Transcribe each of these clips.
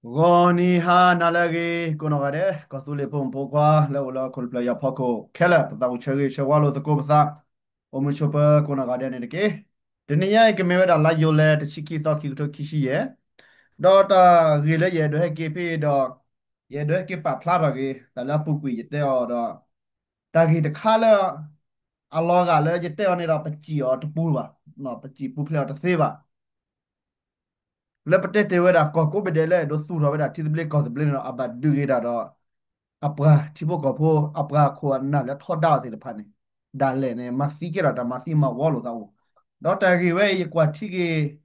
ဂီၤနံၤဟါနၤလၢအဂ့ၤ ကိးနီၢ်ဂၤဒဲး ကီၢ်သူလ့ၤဖိမုၣ်ဖိခွါ လၢအိၣ်လၢဟီၣ်ခိၣ်တဖျၢၣ်ယီၤဖီခိၣ်ခဲလၢာ် ပသးအိၣ်ဆၢဂ့ၤဆၢဝါလိာ်သကိးပသး အိၣ်မုာ်ဆိးပၢၤကိးနီၢ်ဂၤဒဲးန့ၣ်တက့ၢ်. တနံၤညါအံၤ ကမ့ၢ်ဝဲဒၣ်လါယူၤလံ တဆံခံသီ ခံကထိခံဆံယဲၢ်, ဒီးတၢ်ဂ့ၢ်လၢယအဲၣ်ဒိးဟဲက့ၤဖဲအံၤဒီး ယအဲၣ်ဒိးဟဲက့ၤပာ်ဖျါထီၣ်က့ၤ တၢ်လၢအပူၤကွံာ်ယတဲအီၤဒီး တၢ်ဂ့ၢ်တခါလၢ အလီၤဂာ်လၢယတဲအီၤန့ၣ်ဒီး ပစံၣ်အီၤတပူၤဘၣ်, ပစံၣ်ပူၤဖျဲးအီၤတသ့ဘၣ်. လၢပတဲတ့ၢ်ဝဲဒၣ်ကီၢ်ကိးဘ့ၣ်ဒဲးလၢအဲၣ်ဒိးသူၣ်ထီၣ်ဝဲဒၣ်ထံသဘျ့ကီၢ်သဘျ့န့ၣ်ဒီး အဘၣ်ဒုးက့ၤတၢ်ဒီး အပှၤထံဖိကီၢ်ဖိ အပှၤခိၣ်အနၢ်လၢထီဒါအီၤသ့ၣ်တဖၣ်န့ၣ် ဒၣ်လဲာ်န့ၣ် မၤသံကဲထီၣ်တၢ်မၤသံမၤဝီလိာ်သးအိၣ်, ဒီးတၢ်ဂ့ၢ်ဝဲအံၤယကွၢ်ထံက့ၤ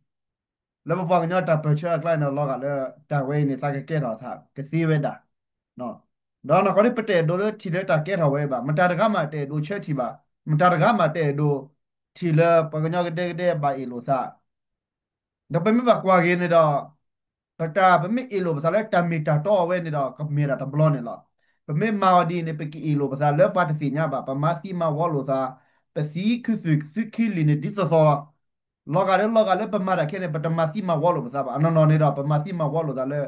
လၢပပှၤကညီတၢ်ပၢၢ်ဆၢအကျါန့ၣ် လီၤဂာ်လၢတၢ်ဝဲအံၤန့ၣ် သးကကဲထီၣ်သးကသ့ဝဲဒၣ် ဒီးနီၢ်ကီၢ်ဒ် ပတအဲၣ်ဒိးလၢထံၣ်လၢတၢ်ကဲထီၣ်ဝဲဘၣ်, မတၤတဂၤမးတအဲၣ်ဒိးဆၢထံၣ်ဘၣ်, မတၤတဂၤမးတအဲၣ်ဒိးထံၣ်လၢပှၤကညီကဒဲကဒဲဘၣ်အ့ၣ်လိာ်သး, ဒီးပမ့ၢ်ဘၣ်ကွၢ်က့ၤန့ၣ်ဒီး ပတၢ်ပမ့ၢ်အ့ၣ်လိာ်ပသးလၢတၢ်မ့ၢ်တၢ်တီအဝဲန့ၣ်ဒီး ကမ့ၢ်ဒၣ်တဘျီန့ၣ်လီၤ. ပမ့ၢ်မၤအီၤဒ်အံၤန့ၣ် ပကအ့ၣ်လိာ်ပသးလၢပှၤတသ့ၣ်ညါဘၣ်, ပမၤသံမၤဝီလိာ်သး, ပသံခုသူၣ်ခုသံလံာ်န့ၣ်ဒ်သိးသိးလီၤ. လီၤဂာ်လၢလီၤဂာ်လၢပမၤတၢ်ခဲန့ၣ် ပတမၤသံမၤဝီလိာ်ပသးဘၣ်. အနီၢ်နီၢ်န့ၣ်ဒီး ပမၤသံမၤဝီလိာ်သးလၢ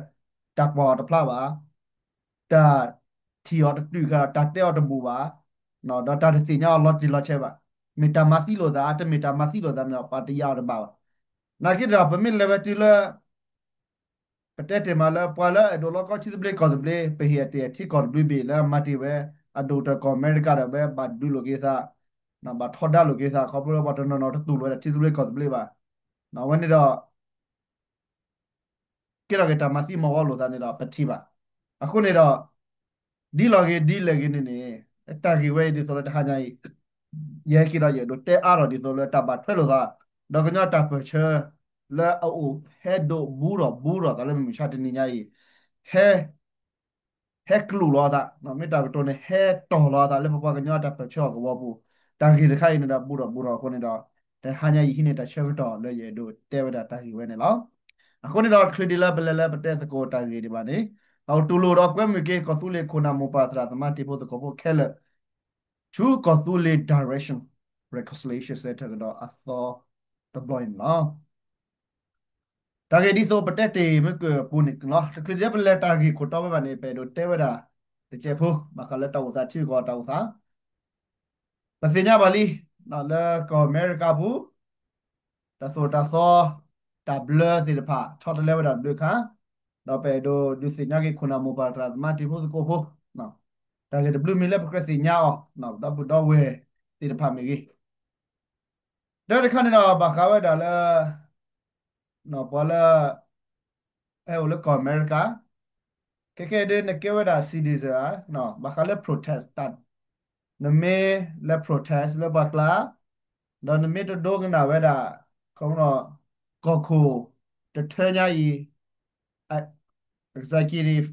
တၢ်ကွၢ်အီၤတဖျါဘၣ်, တၢ်ထံၣ်အီၤတတုာ်ဃာ်, တၢ်တဲအီၤတဘူၣ်ဘၣ်, ဒီးတၢ်တသ့ၣ်ညါအီၤလီၤတံၢ်လီၤဆဲးဘၣ်. မ့ၢ်တၢ်မၤသံလိာ်သး, တမ့ၢ်တၢ်မၤသံလိာ်သးန့ၣ်ဒီး ပတယါအီၤတဘၣ်ဘၣ်. နာ်က့ဒီး ပမ့ၢ်လဲၤဝဲတုၤလၢ ပတဲတ့ၢ်မးလၢပှၤလၢအဲၣ်ဒိးလီကီထံသဘျ့ကီၢ်သဘျ့ ပဟ့ၣ်အတ့ၢ်အထံကီၢ်တဘျုးဘ့ၣ်လၢမၤတ့ၢ်ဝဲ အဒိၣ်ကတၢၢ်ကီၢ်အမဲရကၤဒီး ဝဲဘၣ်ဒုးလိာ်က့ၤသး, ဘၣ်ထီဒါလိာ်က့ၤသး ခီဖျိလၢပှၤတနီၤနီၤတတူၢ်လိာ်ဝဲဒၣ်ထံသဘျ့ကီၢ်သဘျ့ဘၣ်. အဝဲန့ၣ်ဒီး ကဲထီၣ်က့ၤတၢ်မၤသံမၤဝီလိာ်သးန့ၣ်ဒီး ပထံၣ်ဘၣ်. အဃိန့ၣ်ဒီး ဒ်လီၤဂ့ၤဒ်လဲၣ်ဂ့ၤန့ၣ်န့ၣ် တၢ်ဂ့ၢ်ဝဲအံၤဒ်သိးလၢတဟါညါအံၤ ယဟဲက့ၤဒီးယအဲၣ်ဒိးတဲအါထီၣ်ဒ်သိးလၢတၢ်ဘၣ်ထွဲလိာ်သး ဒီးကညီတၢ်ပၢၢ်ဆၢ လၢအအိၣ်ဟဲဒိးဘူးထီၣ်ဘူးထီၣ်သးလၢမုၢ်မဆါတနံၤညါအံၤ ဟဲ ဟဲကျိာ်လီၤအသး, မ့ၢ်တၢ်ကတိၤန့ၣ် ဟဲတီၢ်လီၤအသးလၢပပှၤကညီတၢ်ပၢၢ်ဆၢအကဝီၤပူၤ, တၢ်ဂ့ၢ်တခါအံၤန့ၣ်ဒီး ဘူးထီၣ်ဘူးထီၣ်အဃိန့ၣ်ဒီး တဟါညါယဟံးန့ၢ်တၢ်ဆၢကတီၢ်လၢယအဲၣ်ဒိးတဲဝဲဒၣ်တၢ်ဂ့ၢ်ဝဲန့ၣ်လီၤ. အဃိန့ၣ်ဒီး ချုးဒံးလၢပလဲၤလၢပတဲသကိးတၢ်ဂ့ၢ်ဒံးဘၣ်န့ၣ် အအိၣ်တူၢ်လိာ်ဒီးကွဲမုာ်က့ၤ ကီၢ်သူလ့ၤခိၣ်နၢ်မိၢ်ပၢ်သရၣ်သမါတံၤဖိသကိးဖိခဲလၢာ် ဆူကီၢ်သူလ့ၤ Direction Reconciliation Center ကဒီးအသီတဘျီအံၤန့ၣ်လီၤ. တၢ်ဂ့ၢ်ဒ်သိးပတဲတ့ၢ်မ့ၢ်ကပူၤန့ၣ်လီၤ. တချုးဒံးပလဲၤတၢ်ဂ့ၢ်ခိၣ်တီဝဲဘၣ်န့ၣ် ပအဲၣ်ဒိးတဲဝဲဒၣ်တစဲးဖိ ဘၣ်ဃးလၢတၢ်အိၣ်သးထံဂုၤကီၢ်ဂၤတၢ်အိၣ်သး ပသ့ၣ်ညါဘၣ်လံ လၢကီၢ်အမဲရကၤပူၤ တၢ်သိၣ်တၢ်သီ တၢ်ဘျၢသ့ၣ်တဖၣ် ဆီတလဲဝဲဒၣ်တဘျုးခါ, ဒီးပအဲၣ်ဒိးဒုးသ့ၣ်ညါက့ၤခိၣ်နၢ်မိၢ်ပၢ်သရၣ်သမါတံၤဖိသကိးဖိ တၢ်ဂ့ၢ်တဘျုးမံၤလၢပကြၢးသ့ၣ်ညါအီၤ ဒီပုၢ်ဒီဝဲၢ်သ့ၣ်တဖၣ်မ့ၢ်ဂ့ၤ တၢ်တခါန့ၣ်ဒီး ဘၣ်ဃးဝဲဒၣ်လၢ ပှၤလၢ ဟဲအိၣ်လၢကီၢ်အမဲရကၤ ခဲခဲဒ်နကဲဝဲဒၣ် citizen ဧါ, ဘၣ်ဃးလၢ protest တၢ် နမ့ၢ်လဲၤ protest လၢပှၤကျါ ဒီးနမ့ၢ်တဒိကနၣ်ဝဲဒၣ် ကီၢ်ခိၣ်တထၢညါအံၤ executive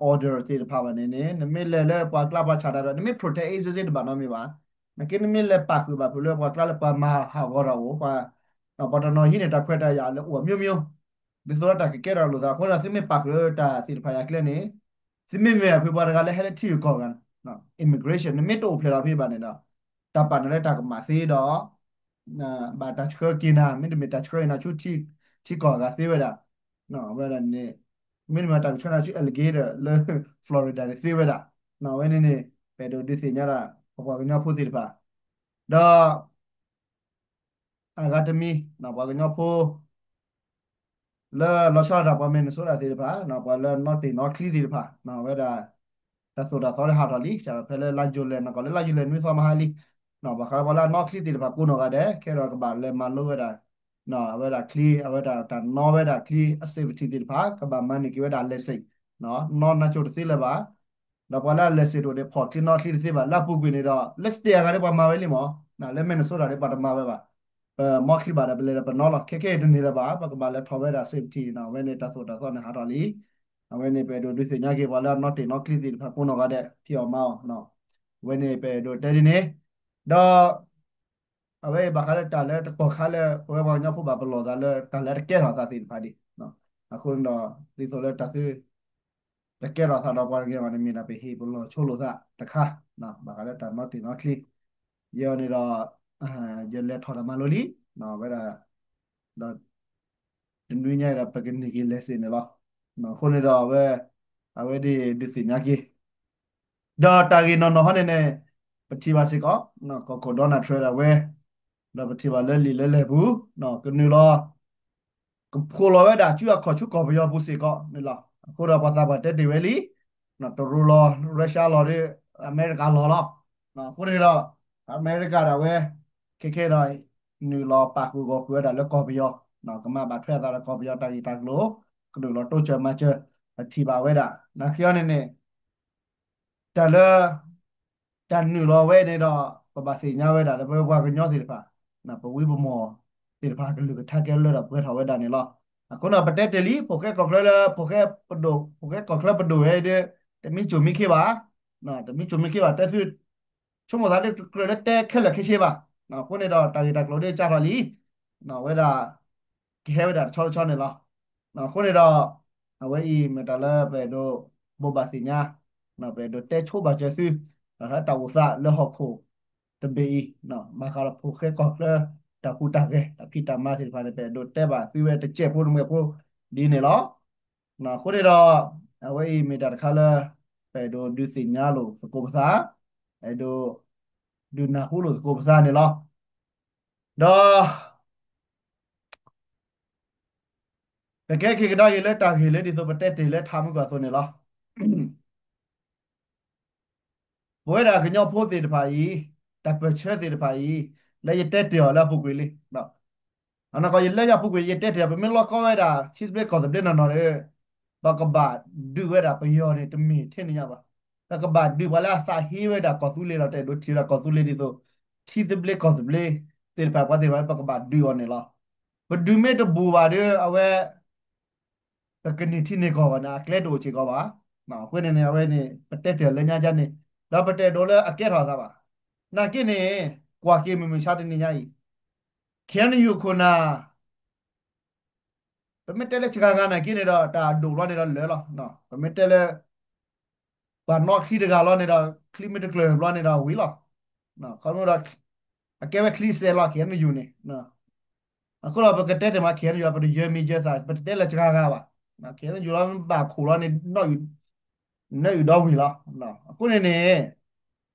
order သ့ၣ်တဖၣ်ဘၣ်န့ၣ်န့ၣ် နမ့ၢ်လဲၤလၢပှၤကျါပှၤဆးတၢ်ဘၣ် နမ့ၢ် protest အ့စ့တဘၣ်နီတမံၤဘၣ်. နက့နမ့ၢ်လဲၤပာ်ဃုာ်ဘၣ်ဖုးလၢပှၤကျါလၢပှၤမၤဟးဂီၤတၢ်အိၣ် ပှၤတနီၤဟံးန့ၢ်တၢ်ခွဲးတၢ်ယာ်လၢအိၣ်အမျိုးမျိုး ဒ်သိးလၢတၢ်ကကဲထီၣ်လိာ်သးအဃိဒီး သုမ့ၢ်ပာ်ဃုာ်လၢတၢ်သ့ၣ်တဖၣ်အကျဲန့ၣ် သုမ့ၢ်မ့ၢ်အဖုပှၤတဂၤလၢဟဲလၢထံဂုၤကီၢ်ဂၤ immigration နမ့ၢ်တအိၣ်ဖျဲၣ်လီၤဖဲဘၣ်န့ၣ်ဒီး တၢ်ပာ်နၤလၢတၢ်ကမၣ်သ့ဒီး ဘၣ်တၢ်ဆှၢက့ၤနၤ မ့တမ့ၢ်တၢ်ဆှၢက့ၤနၤဆူထံကီၢ်အဂၤသ့ဝဲဒၣ် ဝဲဒၣ်န့ၣ် မ့တမ့ၢ်တၢ်ကဆှၢနၤဆူ alligator လၢ Florida န့ၣ်သ့ဝဲဒၣ် အဝဲန့ၣ်န့ၣ် ပအဲၣ်ဒိးဒုးသ့ၣ်ညါဒၣ် ပပှၤကညီဖိသ့ၣ်တဖၣ် ဒီး အဂၤတမံၤ ပှၤကညီဖိ လၢလီၤဆီဒၣ်တၢ်ပှၤ Minnesota သ့ၣ်တဖၣ် ပှၤလၢနီတ့ၢ်နီချံသ့ၣ်တဖၣ် ဝဲဒၣ် တၢ်သိၣ်တၢ်သီလၢဟးထီၣ်လံ ဖဲလၢလါယူၤလံ နကီၢ်လၢလါယူၤလံနွံသီမဟါလံ ဘၣ်ဃးလၢပှၤလၢအနီချံသ့ၣ်တဖၣ်ကိးနီၢ်ဂၤဒဲး ခဲဒီးကဘၣ်လဲၤမၤလိဝဲဒၣ် အဝဲဒၣ်ချံ အဝဲဒၣ်တၢ်နီဝဲဒၣ်ချံအ safety သ့ၣ်တဖၣ် ကဘၣ်မၤန့ၢ်က့ၤဝဲဒၣ် license နီနါစိၤတသ့လၢၤဘၣ် ဒီးပှၤလၢအ license တအိၣ်န့ၣ် ဖီၣ်ချံနီချံတသ့ဘၣ် လၢအပူၤကွံာ်န့ၣ်ဒီး လၢ state အဂၤဒီးပှၤမၤဝဲလံမး လၢ Minnesota ဒီးပှၤတမၤဝဲဘၣ် ပမီချံဘၣ်ဒီးပလဲၤဒီးပနီလီၤ ခဲခဲအံၤတန့ၢ်လၢၤဘၣ် ပကဘၣ်လဲၤထီၣ်ဝဲဒၣ် safety နီၤ အဝဲန့ၣ်တၢ်သိၣ်တၢ်သီန့ၣ်ဟးထီၣ်လံ အဝဲန့ၣ်ပအဲၣ်ဒိးဒုးသ့ၣ်ညါက့ၤပှၤလၢအနီတ့ၢ်နီချံသ့ၣ်တဖၣ်ကိးနီၢ်ဂၤဒဲး ဖံးအီၣ်မၤအီၣ် အဝဲန့ၣ်ပအဲၣ်ဒိးတဲဒ်န့ၣ် ဒီး အဝဲအံၤဘၣ်ဃးလၢတၢ်လၢတကီၢ်ခါလၢ ပဝဲပှၤကညီဖိဘၣ်ပလီၢ်သးလၢတၢ်လၢတကဲထီၣ်သးသ့ၣ်တဖၣ်ဒံး အဃိန့ၣ်ဒီး ဒ်သိးလၢတၢ်သု တကဲထီၣ်သးဒီးပှၤတဂ့ၤဘၣ်န့ၣ် မ့ၢ်ဒၣ်ပဟ့ၣ်ပလီၢ်ဆိလိာ်သးတခါ ဘၣ်ဃးလၢတၢ်နီတ့ၢ်နီချံ ယဲအံၤန့ၣ်ဒီး ယလဲၤထီၣ်တၢ်မၤလိလံ ဝဲဒၣ် ဒီး တနွံညါအံၤဒီးပကန့ၢ်က့ၤ license န့ၣ်လီၤ အဃိန့ၣ်ဒီးအဝဲ, အဝဲဒၣ်ဒုးသ့ၣ်ညါက့ၤ ဒီးတၢ်ဂ့ၢ်နီၢ်နီၢ်ဟီန့ၣ်န့ၣ်, ပထံၣ်ဘၣ်စ့ၢ်ကီး ကီၢ်ခိၣ် Donald Trump ဒၣ်ဝဲ, ဒီးပထံၣ်ဘၣ်လၢလံာ်လၢလဲၢ်ပူၤ, ကနုာ်လီၤ ကဖှိၣ်လီၤဝဲဒၣ် စုအခီၣ်ဆူကီၢ်ပယီၤပူၤစ့ၢ်ကီးန့ၣ်လီၤ. အဃိဒီးပှၤသးပှၢ်တဲတ့ၢ်ဝဲလံ, တရူးလီၤ Russia လီၤဒီး အမဲရကၤလီၤလီၤ. အဃိန့ၣ်ဒီး အမဲရကၤဒၣ်ဝဲ ခဲခဲဒီး နုာ်လီၤပာ်ဃုာ်ဂီၢ်ဃုာ်ဝဲဒၣ်လၢကီၢ်ပယီၤ, ကမၤဘၣ်ထွဲအသးဒီးကီၢ်ပယီၤတၢ်ဂ့ၢ်တၢ်ကျိၤ, ကနုာ်လီၤတိစၢၤမၤစၢၤ, ပထံၣ်ဘၣ်ဝဲဒၣ် နာ်က့အီၤန့ၣ်န့ၣ် တၢ်လၢ တၢ်နုာ်လီၤဝဲန့ၣ်ဒီး ပဘၣ်သ့ၣ်ညါဝဲဒၣ်လၢပဝဲပှၤကညီသ့ၣ်တဖၣ်, ပဝံပမီၢ်သ့ၣ်တဖၣ် ကလုၢ်ကထါကဲလၢဒီးပှဲၤထီၣ်ဝဲဒၣ်န့ၣ်လီၤ. အဃိန့ၣ် ပတဲတ့ၢ်လံ ဖိၣ်ဃဲကီၢ်ချၢလၢ ဖိၣ်ဃဲပဒိၣ် ဖိၣ်ဃဲကီၢ်ချၢပဒိၣ်ဝဲဒီး တမ့ၢ်စိာ်မ့ၢ်ခ့ဘၣ်, တမ့ၢ်စိာ်မ့ၢ်ခ့ဘၣ် တဲသု ဆိကမိၣ်သးဒ်ကြၢးလၢတဲခဲလၢာ်ခဲဆ့ဘၣ်. အဃိန့ၣ်ဒီး တၢ်ဂ့ၢ်တၢ်ကျိၤဒ်ကၢ်ထီၣ်လံ, ဝဲဒၣ် ကဟဲဝဲဒၣ်တဆီတဆီန့ၣ်လီၤ. အဃိန့ၣ်ဒီး အဝဲအံၤမ့ၢ်တၢ်လၢပအဲၣ်ဒိးဘိးဘၣ်သ့ၣ်ညါ, ပအဲၣ်ဒိးတဲဆိဘၣ်စၢၤသု တၢ်အိၣ်သးလၢဟီၣ်ခိၣ်တဘ့ၣ်အံၤ, ဘၣ်ဃးဒီးဖိၣ်ဃဲကီၢ်ချၢ တၢ်ဟူးတၢ်ဂဲၤ တၢ်ဖံးတၢ်မၤသ့ၣ်တဖၣ်န့ၣ် ပအဲၣ်ဒိးတဲဘၣ်သုဝဲတစဲးဖိတမှဲးဖိဒ်န့ၣ်လီၤ. အဃိန့ၣ်ဒီး အဝဲအံၤမ့ၢ်တၢ်တခါလၢ ပအဲၣ်ဒိးဒုးသ့ၣ်ညါလိာ်သကိးပသး, အဲၣ်ဒိး ဒုးနၢ်ဟူလိာ်သကိးပသးန့ၣ်လီၤ. ဒီး ပကဲက့ၤကဒါက့ၤလၢတၢ်ဂ့ၢ်လၢဒ်သိးပတဲတ့ၢ်လၢထးမုၢ်ကွၢ်သိးန့ၣ်လီၤ. ပဝဲဒၣ်ကညီဖိသ့ၣ်တဖၣ်အံၤ, တၢ်ပၢၢ်ဆၢသ့ၣ်တဖၣ်အံၤ, လၢယတဲတ့ၢ်အီၤလၢအပူၤကွံာ်လံ. အနီၢ်ကီၢ်ယလၢယၤပူၤကွံာ် ယတဲတ့ၢ်အီၤ ပမ့ၢ်လီၢ်ကီဝဲဒၣ် ထံသဘျ့ကီၢ်သဘျ့နီၢ်နီၢ်ဒီး ပကဘၣ်ဒုးဝဲဒၣ်ပယီၤန့ၣ် တမ့ၢ်ထဲန့ၣ်ညါဘၣ်. ပကဘၣ်ဒုးပှၤလၢအသးဟ့ဝဲဒၣ်ကီၢ်သူလ့ၤဒီး တအဲၣ်ဒိးထံၣ်ဝဲဒၣ်ကီၢ်သူလ့ၤဒ်သိး ထံသဘျ့ကီၢ်သဘျ့သ့ၣ်တဖၣ် ပှၤသ့ၣ်တဖၣ် ပကဘၣ်ဒုးအီၤန့ၣ်လီၤ. ပဒုးမ့ၢ်တဘူးဘၣ်ဒီး အဝဲ ပကန့ၢ်ထံန့ၢ်ကီၢ်ဘၣ်န့ၣ် အကျဲတအိၣ်စ့ၢ်ကီးဘၣ်. အဃိန့ၣ်န့ၣ် အဝဲန့ၣ် ပတဲတ့ၢ်လၢညါကန့ၣ်, ဒီးပတအဲၣ်ဒိးလၢအကဲထီၣ်အသးဘၣ်. နာ်က့န့ၣ် ကွၢ်က့ၤမုၢ်မဆါတနံၤညါအံၤ KNU ခိၣ်နၢ် ပမ့ၢ်တဲလၢစှၤဂၤနာ်က့န့ၣ်ဒီး တၢ်ဒိၣ်ဘျီန့ၣ်ဒီးလၢာ်လီၤ. ပမ့ၢ်တဲလၢ ပှၤနီၣ်ချံတဂၤလီၤန့ၣ်ဒီး ချံမ့ၢ်တကျၢၤဘျီန့ၣ်ဒီးဝံၤလီၤ. ခီဖျိဒီး အကဲဝဲချံစဲးလီၤ KNU န့ၣ်. အဃိဒီးပကတဲတ့ၢ်မး KNU ပတယၢမံၤယၢသး ပတတဲလၢစှၤဂၤဘၣ်. KNU လီၤမ့ၢ်ဘၣ်ခိၣ်လီၤန့ၣ် နၢအုၣ်ဒီဝံၤလီၤ. အဃိန့ၣ်န့ၣ်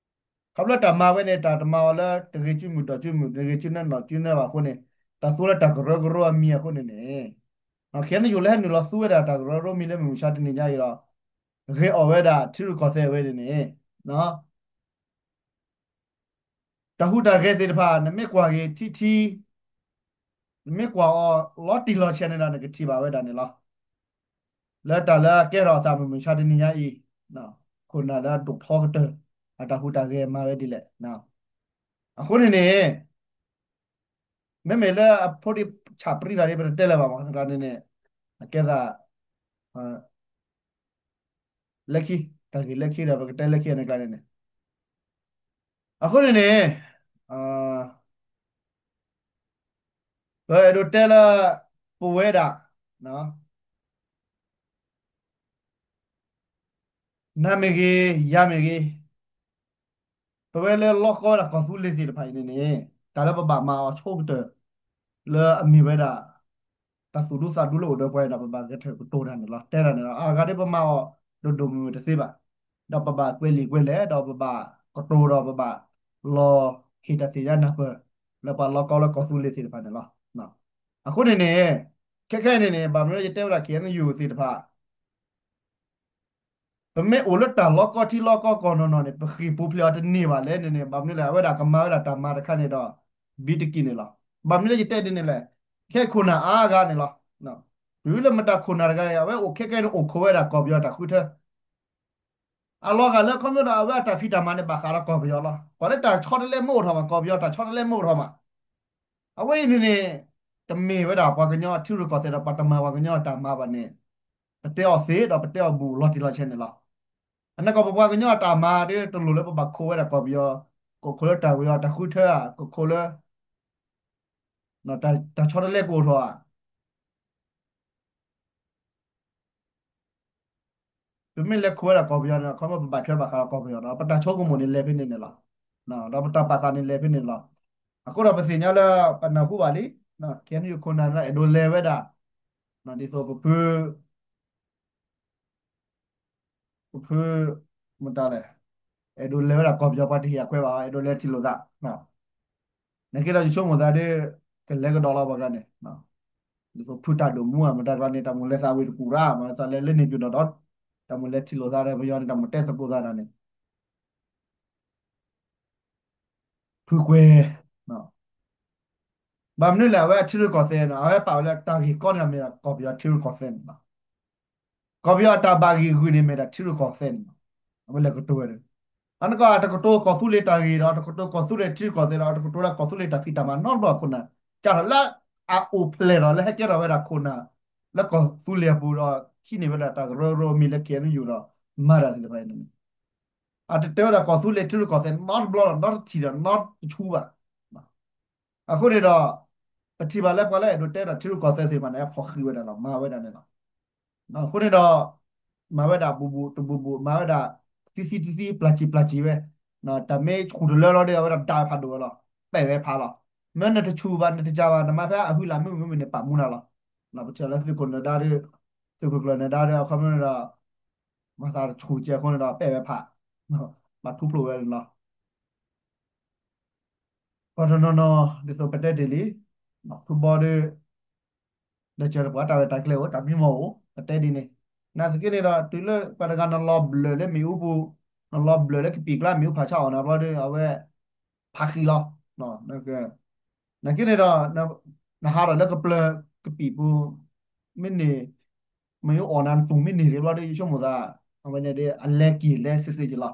ခီဖျိတၢ်မၤဝဲန့ၣ် တၢ်တမၤအီၤလၢတဂ့ၤစုမုၢ်ဒီးစုမုၢ် တဂ့ၤစုနဲၣ်နီၣ်စုနဲၣ်ဘၣ်အဃိန့ၣ် တၢ်သူလၢတၢ်ကရၢကရိအမံၤအဃိန့ၣ်န့ၣ် KNU လၢဟဲနုာ်လီၤသူဝဲဒၣ်တၢ်ကရၢကရိမံၤလၢမုၢ်မဆါတနံၤညါအံၤဒီး ဂ့ၤအီၣ်ဝဲဒၣ်ထံရူၢ်ကီၢ်သဲးဝဲန့ၣ်န့ၣ် တၢ်ဟူးတၢ်ဂဲၤသ့ၣ်တဖၣ် နမ့ၢ်ကွၢ်က့ၤထံထံ နမ့ၢ်ကွၢ်အီၤလီၤတံၢ်လီၤဆဲးန့ၣ်ဒီး နကထံၣ်ဘၣ်ဝဲဒၣ်န့ၣ်လီၤ. လၢတၢ်လၢအကဲထီၣ်အသးမုၢ်မဆါတနံၤညါအံၤ ခိၣ်နၢ်လၢအဒိၣ်ထီကတၢၢ် အတၢ်ဟူးတၢ်ဂဲၤမၤဝဲဒ်လဲၣ်. အဃိန့ၣ်န့ၣ် မ့မ့ၢ်လၢအဖိဒံးဆၣ်ပြံတၢ်ဒ် ပတတဲလၢၤဘၣ်မး နကျါန့ၣ်န့ၣ် အကဲသး လၢခံ တၢ်ဂ့ၢ်လၢခံဒီး ပကတဲလၢခံန့ၣ်ကျါန့ၣ်န့ၣ် အဃိန့ၣ်န့ၣ် ပအဲၣ်ဒိးတဲလၢ ပဝဲဒၣ် နၤမ့ၢ်ဂ့ၤ ယၤမ့ၢ်ဂ့ၤ ပဝဲလၢလီၢ်ကီဝဲဒၣ်ကီၢ်သူလ့ၤသ့ၣ်တဖၣ်အံၤန့ၣ်န့ၣ် တၢ်လၢပဘၣ်မၤအီၤဆိကတၢၢ် လၢအမ့ၢ်ဝဲဒၣ် တၢ်သူၣ်ဒူသးဒူလၢအိၣ်ဒီးပှၤအံၤဒီး ပဘၣ်ဂဲၤထၢၣ်ကတိၤတၢ်န့ၣ်လီၤ. တဲတၢ်န့ၣ်လီၤ. အဂၤဒ်ပမၤအီၤဒိၣ်ဒိၣ်မုၢ်မုၢ်တသ့ဘၣ်. ဒီးပဘၣ်ကွဲးလံာ်ကွဲးလဲၢ် ဒီးပဘၣ်ကတိၤဒီးပဘၣ်လီၤဟ့ၣ်တၢ်သ့ၣ်ညါနၢ်ပၢၢ် လၢပှၤလီၢ်ကီလၢကီၢ်သူလ့ၤသ့ၣ်တဖၣ်န့ၣ်လီၤ. အဃိန့ၣ်န့ၣ် ခဲခဲအံၤန့ၣ်န့ၣ် ဘၣ်မနုၤလၢယတဲဝဲဒၣ် KNU သ့ၣ်တဖၣ် ပမ့ၢ်အိၣ်လၢတၢ်လီၢ်ကီထံလီၢ်ကီကီၢ်နီၢ်နီၢ်န့ၣ် ပဃ့ၢ်ပူၤဖျဲးအီၤတန့ၢ်ဘၣ်လဲၣ်န့ၣ်န့ၣ် ဘၣ်မနုၤလဲၣ် အဝဲဒၣ်ကမၤဝဲဒၣ်တၢ်မၤတခါန့ၣ်ဒီး ဘံတကံၢ်န့ၣ်လီၤ. ဘၣ်မနုၤလၢယတဲဒ်န့ၣ်လဲၣ် ခဲခိၣ်နၢ်အါဂၤန့ၣ်လီၤ. တုၤလၢမတၤခိၣ်နၢ်တဂၤအံၤ အဝဲအိၣ်ခဲကဲန့ၣ် အိၣ်ခိးဝဲဒၣ်ကီၢ်ပယီၤတၢ်ဃုထၢ အလီၤဂာ်လၢခီဖျိဒီးအဝဲအတၢ်ဖံးတၢ်မၤန့ၣ် ဘၣ်ဃးဒီးကီၢ်ပယီၤလီၤ. ပှၤလၢတၢ်ဆီတလဲမ့ၢ်အိၣ်ထီၣ်မး ကီၢ်ပယီၤတၢ်ဆီတလဲမ့ၢ်အိၣ်ထီၣ်မး အဝဲအံၤန့ၣ်န့ၣ် တမ့ၢ်ဝဲဒၣ်ပှၤကညီအထံရူၢ်ကီၢ်သဲးဒီး ပှၤတမၤပှၤကညီအတၢ်မၤဘၣ်န့ၣ် ပတဲအီၤသ့ဒီးပတဲအီၤဘူးလီၤတံၢ်လီၤဆဲးန့ၣ်လီၤ. အနီၢ်ကီၢ်ပပှၤကညီအတၢ်မၤဒီး တလိၣ်လၢပဘၣ်ခိးဝဲဒၣ်ကီၢ်ပယီၤ, ကခိးလၢတၢ်ဝံၤအီၤတၢ်ဃုထၢဧါ, ကခိးလၢ တၢ်ဆီတလဲကအိၣ်ထီၣ်ဧါ. ပမ့ၢ်လဲၤခိးဝဲဒၣ်ကီၢ်ပယီၤန့ၣ် ခီဖျိပဘၣ်ထွဲဘၣ်ဃးဒီးကီၢ်ပယီၤဒီး ပတၢ်ဆိကမိၣ်န့ၣ်လဲၤဖဲန့ၣ်န့ၣ်လီၤ. ဒီးပတၢ်ပာ်သးန့ၣ်လဲၤဖဲန့ၣ်လီၤ. အဃိဒီးပသ့ၣ်ညါလၢပနၢ်ဟူဘၣ်လံ, KNU ခိၣ်နၢ်န့ၣ် အဲၣ်ဒိးလဲၤဝဲဒၣ် ဒ်သိးပဖု ပဖု မတၤလဲၣ်, အဲၣ်ဒိးလဲၤဝဲဒၣ်ကီၢ်ပယီၤ ပှၤတဟ့ၣ်အခွဲးဘၣ် အဲၣ်ဒိးလဲၤထံၣ်လိာ်သး, နာ်က့ဒီးယဆိကမိၣ်သးဒီး ကလဲၤကဒီးလီၤပှၤကျါန့ၣ်, ဒ်သိးဖုတၢ်ဒိၣ်မူဧါ မတၤကျါန့ၣ် တၢ်မိၣ်လဲၤသးဝံၤတကူၣ်ရၣ် မတၤလဲၤလၢန့ၣ်ပၠးဒီးဒီး, တၢ်မိၣ်လဲၤထံၣ်လိာ်သးဒီးပယီၤန့ၣ် တၢ်မိၣ်တဲသကိးသးဒၣ်န့ၣ် ဖုကွဲၤ, ဘၣ်မနုၤလဲၣ် အဝဲအထံရူၢ်ကီၢ်သဲးန့ၣ် အဝဲပာ်ဝဲလၢတၢ်ဂ့ၢ်ကီန့ၣ်မ့ၢ်ဒၣ်ကီၢ်ပယီၤထံရူၢ်ကီၢ်သဲးန့ၣ်လီၤ. ကီၢ်ပယီၤအတၢ်ဘၣ်ဂ့ၢ်ဂုာ်န့ၣ်မ့ၢ်ဒၣ်ထံရူၢ်ကီၢ်သဲးန့ၣ်လီၤ. အဝဲလဲၤကတိၤဝဲဒီး အနီၢ်ကီၢ်တကတိၤကီၢ်သူလ့ၤတၢ်ဂ့ၢ်ဒီး တကတိၤကီၢ်သူလ့ၤထံရူၢ်ကီၢ်သဲးဒီး တကတိၤလၢကီၢ်သူလ့ၤတၢ်ဖံးတၢ်မၤနီတဘျီအခိၣ်နၢ် ကၢ်ထီၣ်လၢအအိၣ်ဖျဲၣ်ဒီးလၢဟဲကဲထီၣ်ဝဲဒၣ်ခိၣ်နၢ် လၢကီၢ်သူလ့ၤအပူၤဒီး ဟံးန့ၢ်ဝဲဒၣ်တၢ်ကရၢကရိမံၤလၢ ခ့ၣ်အဲၣ်ယူၣ်ဒီး မၤတၢ်သ့ၣ်တဖၣ်အံၤန့ၣ် အတတဲဝဲဒၣ်ကီၢ်သူလ့ၤထံရူၢ်ကီၢ်သဲးနီတဘျီဒီး နီတထံၣ်ဒီး နီတဆူဘၣ်. အဃိန့ၣ်ဒီး ပထံၣ်ဘၣ်လၢပှၤလၢအဲၣ်ဒိးတဲဒၣ်ထံရူၢ်ကီၢ်သဲးသ့ၣ်တဖၣ်န့ၣ် ဖီၣ်ဃံးဝဲဒၣ်လီၤ မၤဝဲဒၣ်န့ၣ်လီၤ. အဃိန့ၣ်ဒီး မၤဝဲဒၣ်ဘူးဘူးတဘူးဘူး မၤဝဲဒၣ် သံသံတသံ ပျၢ်စံၣ်ပျၢ်စံၣ်ဝဲ, တၢ်မ့ၢ်ဆူၣ်တလၢလီၤဒီး အဝဲဒၣ်ဒၣ်ဖးဒိၣ်ဝဲလီၤ. ပဲာ်ဝဲဖးလီၤ. မ့ၢ်နတဆူၣ်ဘၣ် နတစၢ်ဘၣ် နမၤဖဲအဟုလၢ်မုၢ်မုၢ်န့ၣ် ပာ်မူနၤလီၤ. ပထံၣ်လၢသုးခိၣ်နၢၤဒါဒီး သုးခိၣ်ကျၢၢ်နၢၤဒါဒီး အခီပညီန့ၣ်ဒီး မၤသးတဆူၣ်ကဲအဃိန့ၣ်ဒီး ပဲာ်ဝဲဖး ဘၣ်ထူဖျိးဝဲန့ၣ်လီၤ. ပှၤတနီၤနီၤ ဒ်သိးပတဲတ့ၢ်လံ, ဖုဘီဒီး ဒီးစၢၤတပှၤတၢ်ရဲၣ်တၢ်ကျဲၤအိၣ် တၢ်မံမီၢ်အိၣ် ပတဲဒ်န့ၣ်, နာ်သက့န့ၣ်ဒီး တုၤလၢပှၤတဂၤနလီၤဘျၢၣ်လၢမ့ၣ်အူပူၤ, နလီၤဘျၢၣ်လၢကပံာ်ကျါ မ့ၣ်အူဖးဆါအီၣ်နၤဘျီဒီး အဝဲ ဖးဃံးလီၤ. နာ်က့န့ၣ်ဒီး နဟးထီၣ်လၢကပျၢၤကပံာ်ပူၤ မ့ၢ်န့ၢ် မ့ၢ်အီၣ်နၤတူၢ်မ့ၢ်န့ၢ်လံဘျီဒီး ယဆိကမိၣ်သး အဝဲန့ၣ်ဒီး အလဲက့ၤလဲစ့စ့က့ၤလီၤ.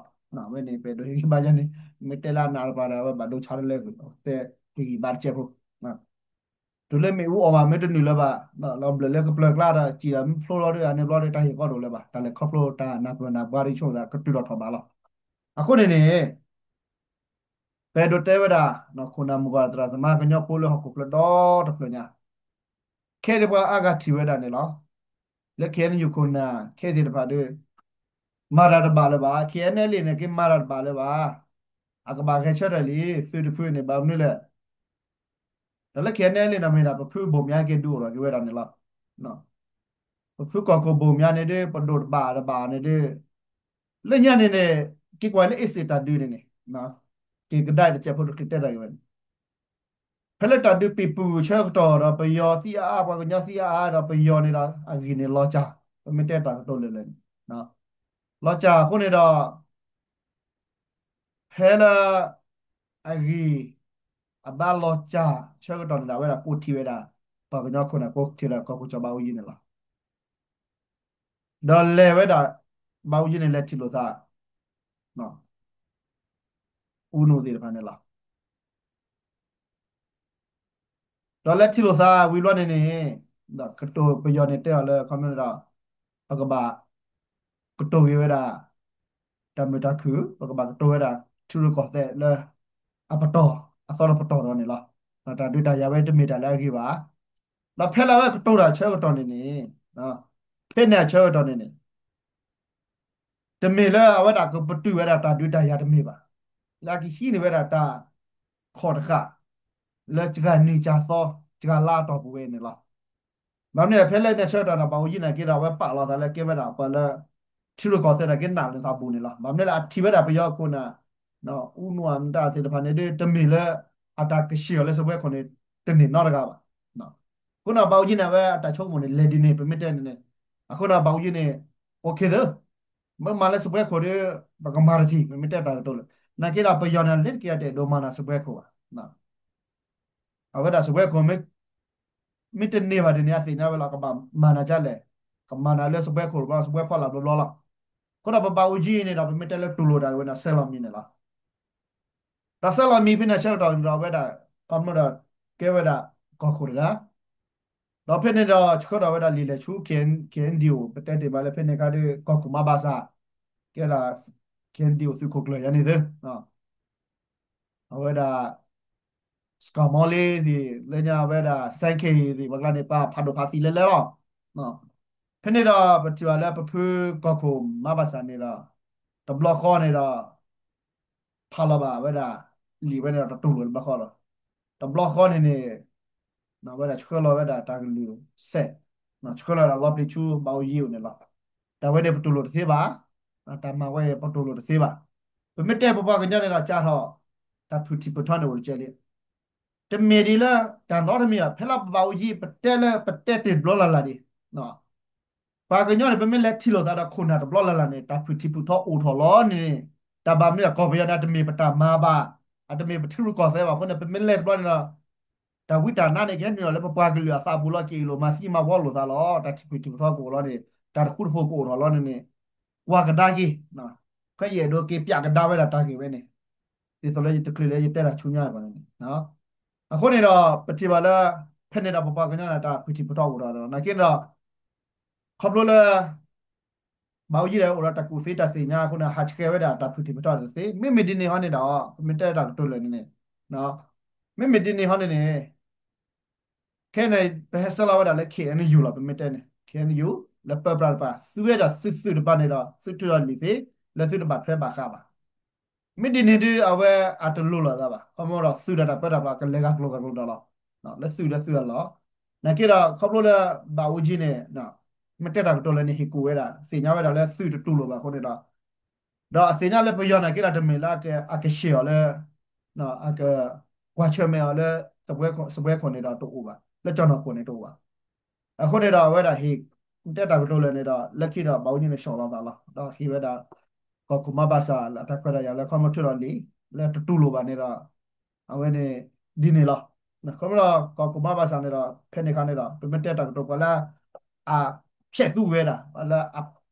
အဝဲန့ၣ် ပအဲၣ်ဒိးဟ့ၣ်ဂံၢ်ဘါယဲန့ၣ် မ့ၢ်တဲလၢအနးတပၤဒီး အဝဲဘၣ်ဒိဆါတလၢကွံာ် တဲဟ့ၣ်ဂံၢ်ဘါတစဲးဖိ တုၤလၢမ့ၣ်အူအီၣ်မး မ့ၢ်တနုာ်လၢၤဘၣ်, လီၤဘျၢၣ်လၢကပျၢၤကျါဒီး စံၣ်ဒီးမ့ၢ်ဖျိလီၤဒီး အန့ၣ်ဘျီဒီး တၢ်ဟ့ၣ်ကီဒိၣ်လၢၤဘၣ်, တၢ်လဲၤခီဖျိတၢ်နၢ်ပၢၢ်နၢ်ဘှါဒီး ယဆိကမိၣ်သး ကတုၤထီၣ်ထီၣ်ဘးလီၤ. အဃိန့ၣ်န့ၣ် ပအဲၣ်ဒိးတဲဝဲဒၣ် ခိၣ်နၢ်မိၢ်ပၢ်သရၣ်သမါကညီဖိလၢဟီၣ်ခိၣ်ချၢဒီတဖျၢၣ်ညါ ခဲအံၤပှၤအါဂၤထံၣ်ဝဲဒၣ်န့ၣ်လီၤ. လၢ ခ့ၣ်အဲၣ်ယူၣ် ခိၣ်နၢ် ခဲသ့ၣ်တဖၣ်ဒီး မၤတၢ်တဘၣ်လၢၤဘၣ်, ခ့ၣ်အဲၣ်ယူၣ် န့ၣ်က့မၤတၢ်တဘၣ်လၢၤဘၣ်, အကဘၣ်ဂဲၤဆၢထၢၣ်လံ, သုးတဖုန့ၣ် ဘၣ်မနုၤလဲၣ်, ဒီးလၢ ခ့ၣ်အဲၣ်ယူၣ် န့ၣ်ဒီးမ့ၢ်ဒၣ် ပဖုဘိၣ်မၠါက့ၤဒုးအိၣ်ထီၣ်က့ၤဝဲဒၣ်န့ၣ်လီၤ. ပဖုကီၢ်ခိၣ်ဘိၣ်မၠါန့ၣ်ဒီး ပဒိၣ်တဘၣ်တဘၣ်န့ၣ်ဒီး လၢညါန့ၣ်န့ၣ် က့ၤကွၢ်လၢအ့စ့ၣ်တၢ်ဒုးန့ၣ်န့ၣ် က့ၤကဒါတစဲးဖိတချုးတဲတၢ်ဂ့ၢ်ဝဲန့ၣ် ဖဲလၢတၢ်ဒုးပံာ်ပူၤဆၢကတီၢ်ဒီး ပယီၤသံအါအါ ပှၤကညီသံအါအါဒီး ပယီၤန့ၣ်ဒီး အဂံၢ်န့ၣ်လီၤစၢ်, ပမ့ၢ်တဲတၢ်ကတိၤလၢာ်လၢာ်န့ၣ် လီၤစၢ်အဃိန့ၣ်ဒီး ဖဲလၢ အဂံၢ် အဘါလီၤစၢ်ဆၢကတီၢ်န့ၣ်ဒီး အဝဲဒၣ်ကိးထံၣ်ဝဲဒၣ် ပှၤကညီခိၣ်နၢ်ကိးထံၣ်လၢကီၢ်ခိၣ်စီၤဘးအူကၠံန့ၣ်လီၤ. ဒီးလဲၤဝဲဒၣ် ဘးအူကၠံန့ၣ် လဲၤထံၣ်လိာ်သး အူနိၣ်သ့ၣ်တဖၣ်န့ၣ်လီၤ. ဒီးလဲၤထံၣ်လိာ်သးဝံၤဘျီန့ၣ်န့ၣ် ဒီးကတိၤပယီၤန့ၣ်တဲအီၤလၢ ခီမ့ၢ်န့ၣ်ဒီး ပကဘၣ် ကတိၤက့ၤဝဲဒၣ် တၢ်မုာ်တၢ်ခုၣ်, ပကဘၣ်ကတိၤဝဲဒၣ် ထံရူၢ်ကီၢ်သဲးလၢ အပတီၢ် အသီတပတီၢ်ဒီးန့ၣ်လီၤ. ဒီးတၢ်ဒုးတၢ်ယၤဝဲတမ့ၢ်တၢ်လၢအဂ့ၤဘၣ်. ဒီးဖဲလၢအဝဲကတိၤတၢ်ဆၢကတီၢ်န့ၣ်န့ၣ် ဖဲန့ၣ်အဆၢကတီၢ်န့ၣ်န့ၣ် တမ့ၢ်လၢအဝဲဒၣ်ကပတုာ်ဝဲဒၣ်တၢ်ဒုးတၢ်ယၤတမ့ၢ်ဘၣ်. လၢအကဟံးန့ၢ်ဝဲဒၣ်တၢ်ခီၣ်တဃာ် လၢစှၤနံၣ်စှၤသီ စှၤလါအတီၢ်ပူၤဝဲန့ၣ်လီၤ. ဘၣ်မနုၤလဲၣ် ဖဲလၢန့ၣ်ဆၢကတီၢ်န့ၣ် ဘးအူကၠံန့ၣ်က့ဒီး အဝဲပာ်လီၤသးလၢကဲဝဲဒၣ်ပှၤလၢ ထံရူၢ်ကီၢ်သဲးန့ၣ်က့နးလၢသးပူၤန့ၣ်လီၤ. ဘၣ်မနုၤလဲၣ် အထံၣ်ဝဲဒၣ်ပယီၤခိၣ်နၢ် အူနိၣ်အမတၤသ့ၣ်တဖၣ်န့ၣ်ဒီး တမ့ၢ်လၢ အတၢ်ကဆှၢအီၤလၢစပွဲခိၣ်န့ၣ် တန့ၢ်နီတဂၤဘၣ်. အဃိန့ၣ် ဘးအူကၠံန့ၣ် အဝဲအတၢ်ဆိကမိၣ်န့ၣ် လဲၤဒ်န့ၣ် ပမ့ၢ်တဲန့ၣ်န့ၣ် အဃိန့ၣ် ဘးအူကၠံန့ၣ် အိၣ်ခ့သၢ မ့ၢ်မၤလၢစပွဲခိၣ်ဒီး ပကမၤတထံၣ် ပမ့ၢ်တဲတၢ်ကတိၤလၢာ် နာ်က့ဒီး ပယီၤန့ၣ် လ့ၤတက့ၤအတအဲၣ်ဒိးမၤနၤစပွဲခိၣ်ဘၣ်. အဝဲဒၣ်စပွဲခိၣ် မ့ၢ်တန့ၢ်ဘၣ်ဒ်န့ၣ် အသ့ၣ်ညါဝဲလီၤ ကဘၣ်မၤနၤဒ်လဲၣ်, ကမၤနၤလၢစပွဲခိၣ်တဘျီ စပွဲဖီလာ်ဘျီဘျီလီၤ. အဃိဒီးပဘးအူကၠံန့ၣ်ဒီး ပမ့ၢ်တဲလၢတူၢ်လိာ်တၢ်ဝဲန့ၣ် ဆဲးလီၤမံၤန့ၣ်လီၤ. ဒီးဆဲးလီၤမံၤဖဲန့ၣ်ဆၢကတီၢ်န့ၣ်ဒီး အဝဲဒၣ် ခီဖျိဒီး ကဲဝဲဒၣ် ကီၢ်ခိၣ်တဂၤ ဒီးဖဲန့ၣ်ဒီး ဆှၢဒီးဝဲဒၣ်လံာ်လဲၢ်ဆူ ခ့ၣ်အဲၣ်ယူၣ် ပတဲတ့ၢ်မးလၢဖဲန့ၣ်အခါဒီး ကီၢ်ခိၣ်မါဘၣ်ဆၣ် ကဲဒၣ် ခ့ၣ်အဲၣ်ယူၣ် သုးခိၣ်ကျၢၢ်ယၤန့ၣ်သ့ အဝဲဒၣ် စကီၤမီလ့သ့ၣ် လၢညါဝဲဒၣ် စဲခ့သ့ၣ် ပှၤကျါန့ၣ် ပာ်ဖးဒိၣ်ဖးသံလဲၤလဲၤလီၤ. ဖဲန့ၣ်ဒီး ပထံၣ်ဘၣ်လၢပဖုကီၢ်ခိၣ်မါဘၣ်ဆၣ်န့ၣ်ဒီး တဘျီဃီန့ၣ်ဒီး ဖးလီၤဘၣ်ဝဲဒၣ် လံာ်ဝဲန့ၣ်ဒီး တတူၢ်လိာ်တဘျီဃီဒီး တဘျီဃီန့ၣ်န့ၣ် ဝဲဒၣ်ဆှၢလီၤဝဲဒၣ်တၢ်ကလုၢ်စဲး ဆှၢလီၤဝဲဒၣ်လီပျံၤဆူဘးအူကၠံအအိၣ်န့ၣ်လီၤ. တၢ်ဝဲန့ၣ်ပတူၢ်လိာ်တသ့ဘၣ်. တၢ်မၤဝဲအံၤ ပတိၢ်လိာ်တသ့ဘၣ်. ပမ့ၢ်တဲပပှၤကညီန့ၣ်ဒီး ကၢ်ထီၣ် တၢ်ဖုၣ်ထံဖုၣ်ထီန့ၣ်အိၣ်တကဲးလံ. တမ့ၢ်ဒ်လၢ တၢ်နီတမံၤဘၣ်, ဖဲလၢပဘၣ်အိၣ်ယံၤ ပတဲလၢပတဲတ့ၢ်တဘျီလၢ်လၢ်ဒံး ပှၤကညီန့ၣ် ပမ့ၢ်လဲၤထံၣ်လိာ်သးဒီးခိၣ်နၢ်တဘျီလၢ်လၢ်န့ၣ် တၢ်ဖုၣ်ထံဖုၣ်ထီအိၣ်ထီၣ်လီၤန့ၣ်, တၢ်ဘၣ်မနုၤဒီး ကီၢ်ပယီၤန့ၣ် အတမ့ၢ်ပတၢ်မၤဘၣ်, အတမ့ၢ်ပထံရူၢ်ကီၢ်သဲးဘၣ်အဃိန့ၣ် ပမ့ၢ်လဲၤတဘျီန့ၣ်ဒီး တၢ်ဝံတၢ်နါန့ၣ် ကဟဲနုာ်လီၤလၢပပှၤကလုာ်အသးပူၤလီၤ, က့ၤအ့ၣ်လိာ်မၤသံမၤဝီလိာ်သးလီၤ. တၢ်ထံၣ်ဖုၣ်ထံၣ်ဖုၣ်ထီကအိၣ်လီၤန့ၣ်, တၢ်တဃူတဖိးကအိၣ်ထီၣ်လီၤန့ၣ်န့ၣ်, ကွၢ်ကဒါက့ၤ, ခဲအံၤအဲၣ်ဒိးက့ၤပျးကဒါဝဲဒၣ်တၢ်ဂ့ၢ်ဝဲန့ၣ်, ဒ်သိးလၢယတချုးလၢယတဲတၢ်ဆူညါဘၣ်န့ၣ်. အဃိန့ၣ်ဒီး ပထံၣ်ဘၣ်လၢ ဖဲန့ၣ်ဒီးပပှၤကညီန့ၣ် တၢ်ဖုၣ်ထံၣ်ဖုၣ်ထီအိၣ်ဒီး နာ်က့ဒီး ခီဖျိလၢ ဘၣ်အိၣ်ယံၤဒီးအိၣ်ဒီးတၢ်ကူၣ်သ့တၢ်သ့ၣ်ညါအဃိန့ၣ် ဟးဆှဲးဝဲဒၣ်တၢ်ဖုၣ်ထံၣ်ဖုၣ်ထီတသ့, မ့မ့ၢ်ဒ်န့ၣ်ဟီန့ၣ်ဒီး ပမ့ၢ်တဲတၢ်ကတိၤလၢာ်န့ၣ်န့ၣ်, မ့မ့ၢ်ဒ်န့ၣ်ဟီန့ၣ်န့ၣ် ခဲအံၤန့ၣ် ပဟဲဆှၢလီၤဝဲဒၣ်လၢ ခ့ၣ်အဲၣ်ယူၣ် လီၤ. ပမ့ၢ်တဲန့ၣ် ခ့ၣ်အဲၣ်ယူၣ် လၢပၢပြးတပၤ သုဝဲဒၣ်သုသုးတပၤန့ၣ်ဒီး သုထုးထီၣ်လံာ်သ့ လၢသုတဘၣ်ထွဲဘၣ်ဃးဘၣ် မ့ၢ်ဒ်န့ၣ်ဒုး အဝဲအတလိၤလိာ်သးဘၣ်. ခီဖျိဒီးသုးဒီးတၢ်ပၢတၢ်ပြးကလဲၤဂၤကျိၤဂၤကျိၤဒီးလီၤ. လၢသုးလၢသုးအလီၢ်, နာ်က့ဒီး ခီဖျိလၢ ဘၣ်အူကၠံန့ၣ် မ့ၢ်တဲတၢ်ကတိၤလၢာ်န့ၣ် ဟ့ၣ်ကူၣ်ဝဲဒၣ် သ့ၣ်ညါဝဲဒၣ်လၢသုးတတူၢ်လိာ်ဘၣ်အဃိန့ၣ်ဒီး, ဒီးအသ့ၣ်ညါလၢပယီၤနာ်က့ဒီး တမ့ၢ်လၢအကဆှဲးအီၤလၢ အကကွၢ်ဆၢၣ်မဲာ်အီၤလၢ စပွဲခိၣ်န့ၣ်ဒီးတအိၣ်ဘၣ်, လၢကၠီၣ်နီၢ်ခိၣ်န့ၣ်တအိၣ်ဘၣ်. အဃိန့ၣ်ဒီး အဝဲဒၣ်ဟ့ၣ် တဲတၢ်ကတိၤလၢာ်န့ၣ်ဒီး လၢခံဒီး ဘၣ်အူကၠံန့ၣ် ဆီၣ်လီၤသးလီၤ. ဒီးဟ့ၣ်ဝဲဒၣ် ကီၢ်ခိၣ်မါဘၣ်ဆၣ် လၢအတၢ်ခွဲးတၢ်ယာ်လၢခီမီထုးထီၣ်လံာ် လၢတတူၢ်လိာ်ဘၣ်န့ၣ်ဒီး အဝဲန့ၣ် ဒ်န့ၣ်လီၤ. ခီဖျိဒီး ကီၢ်ခိၣ်မါဘၣ်ဆၣ်န့ၣ်ဒီး ဖဲန့ၣ်အခါန့ၣ်ဒီး ပမ့ၢ်တဲတၢ်ကတိၤပှၤလၢ အဖျဲးသူဝဲဒၣ် ပှၤလၢအ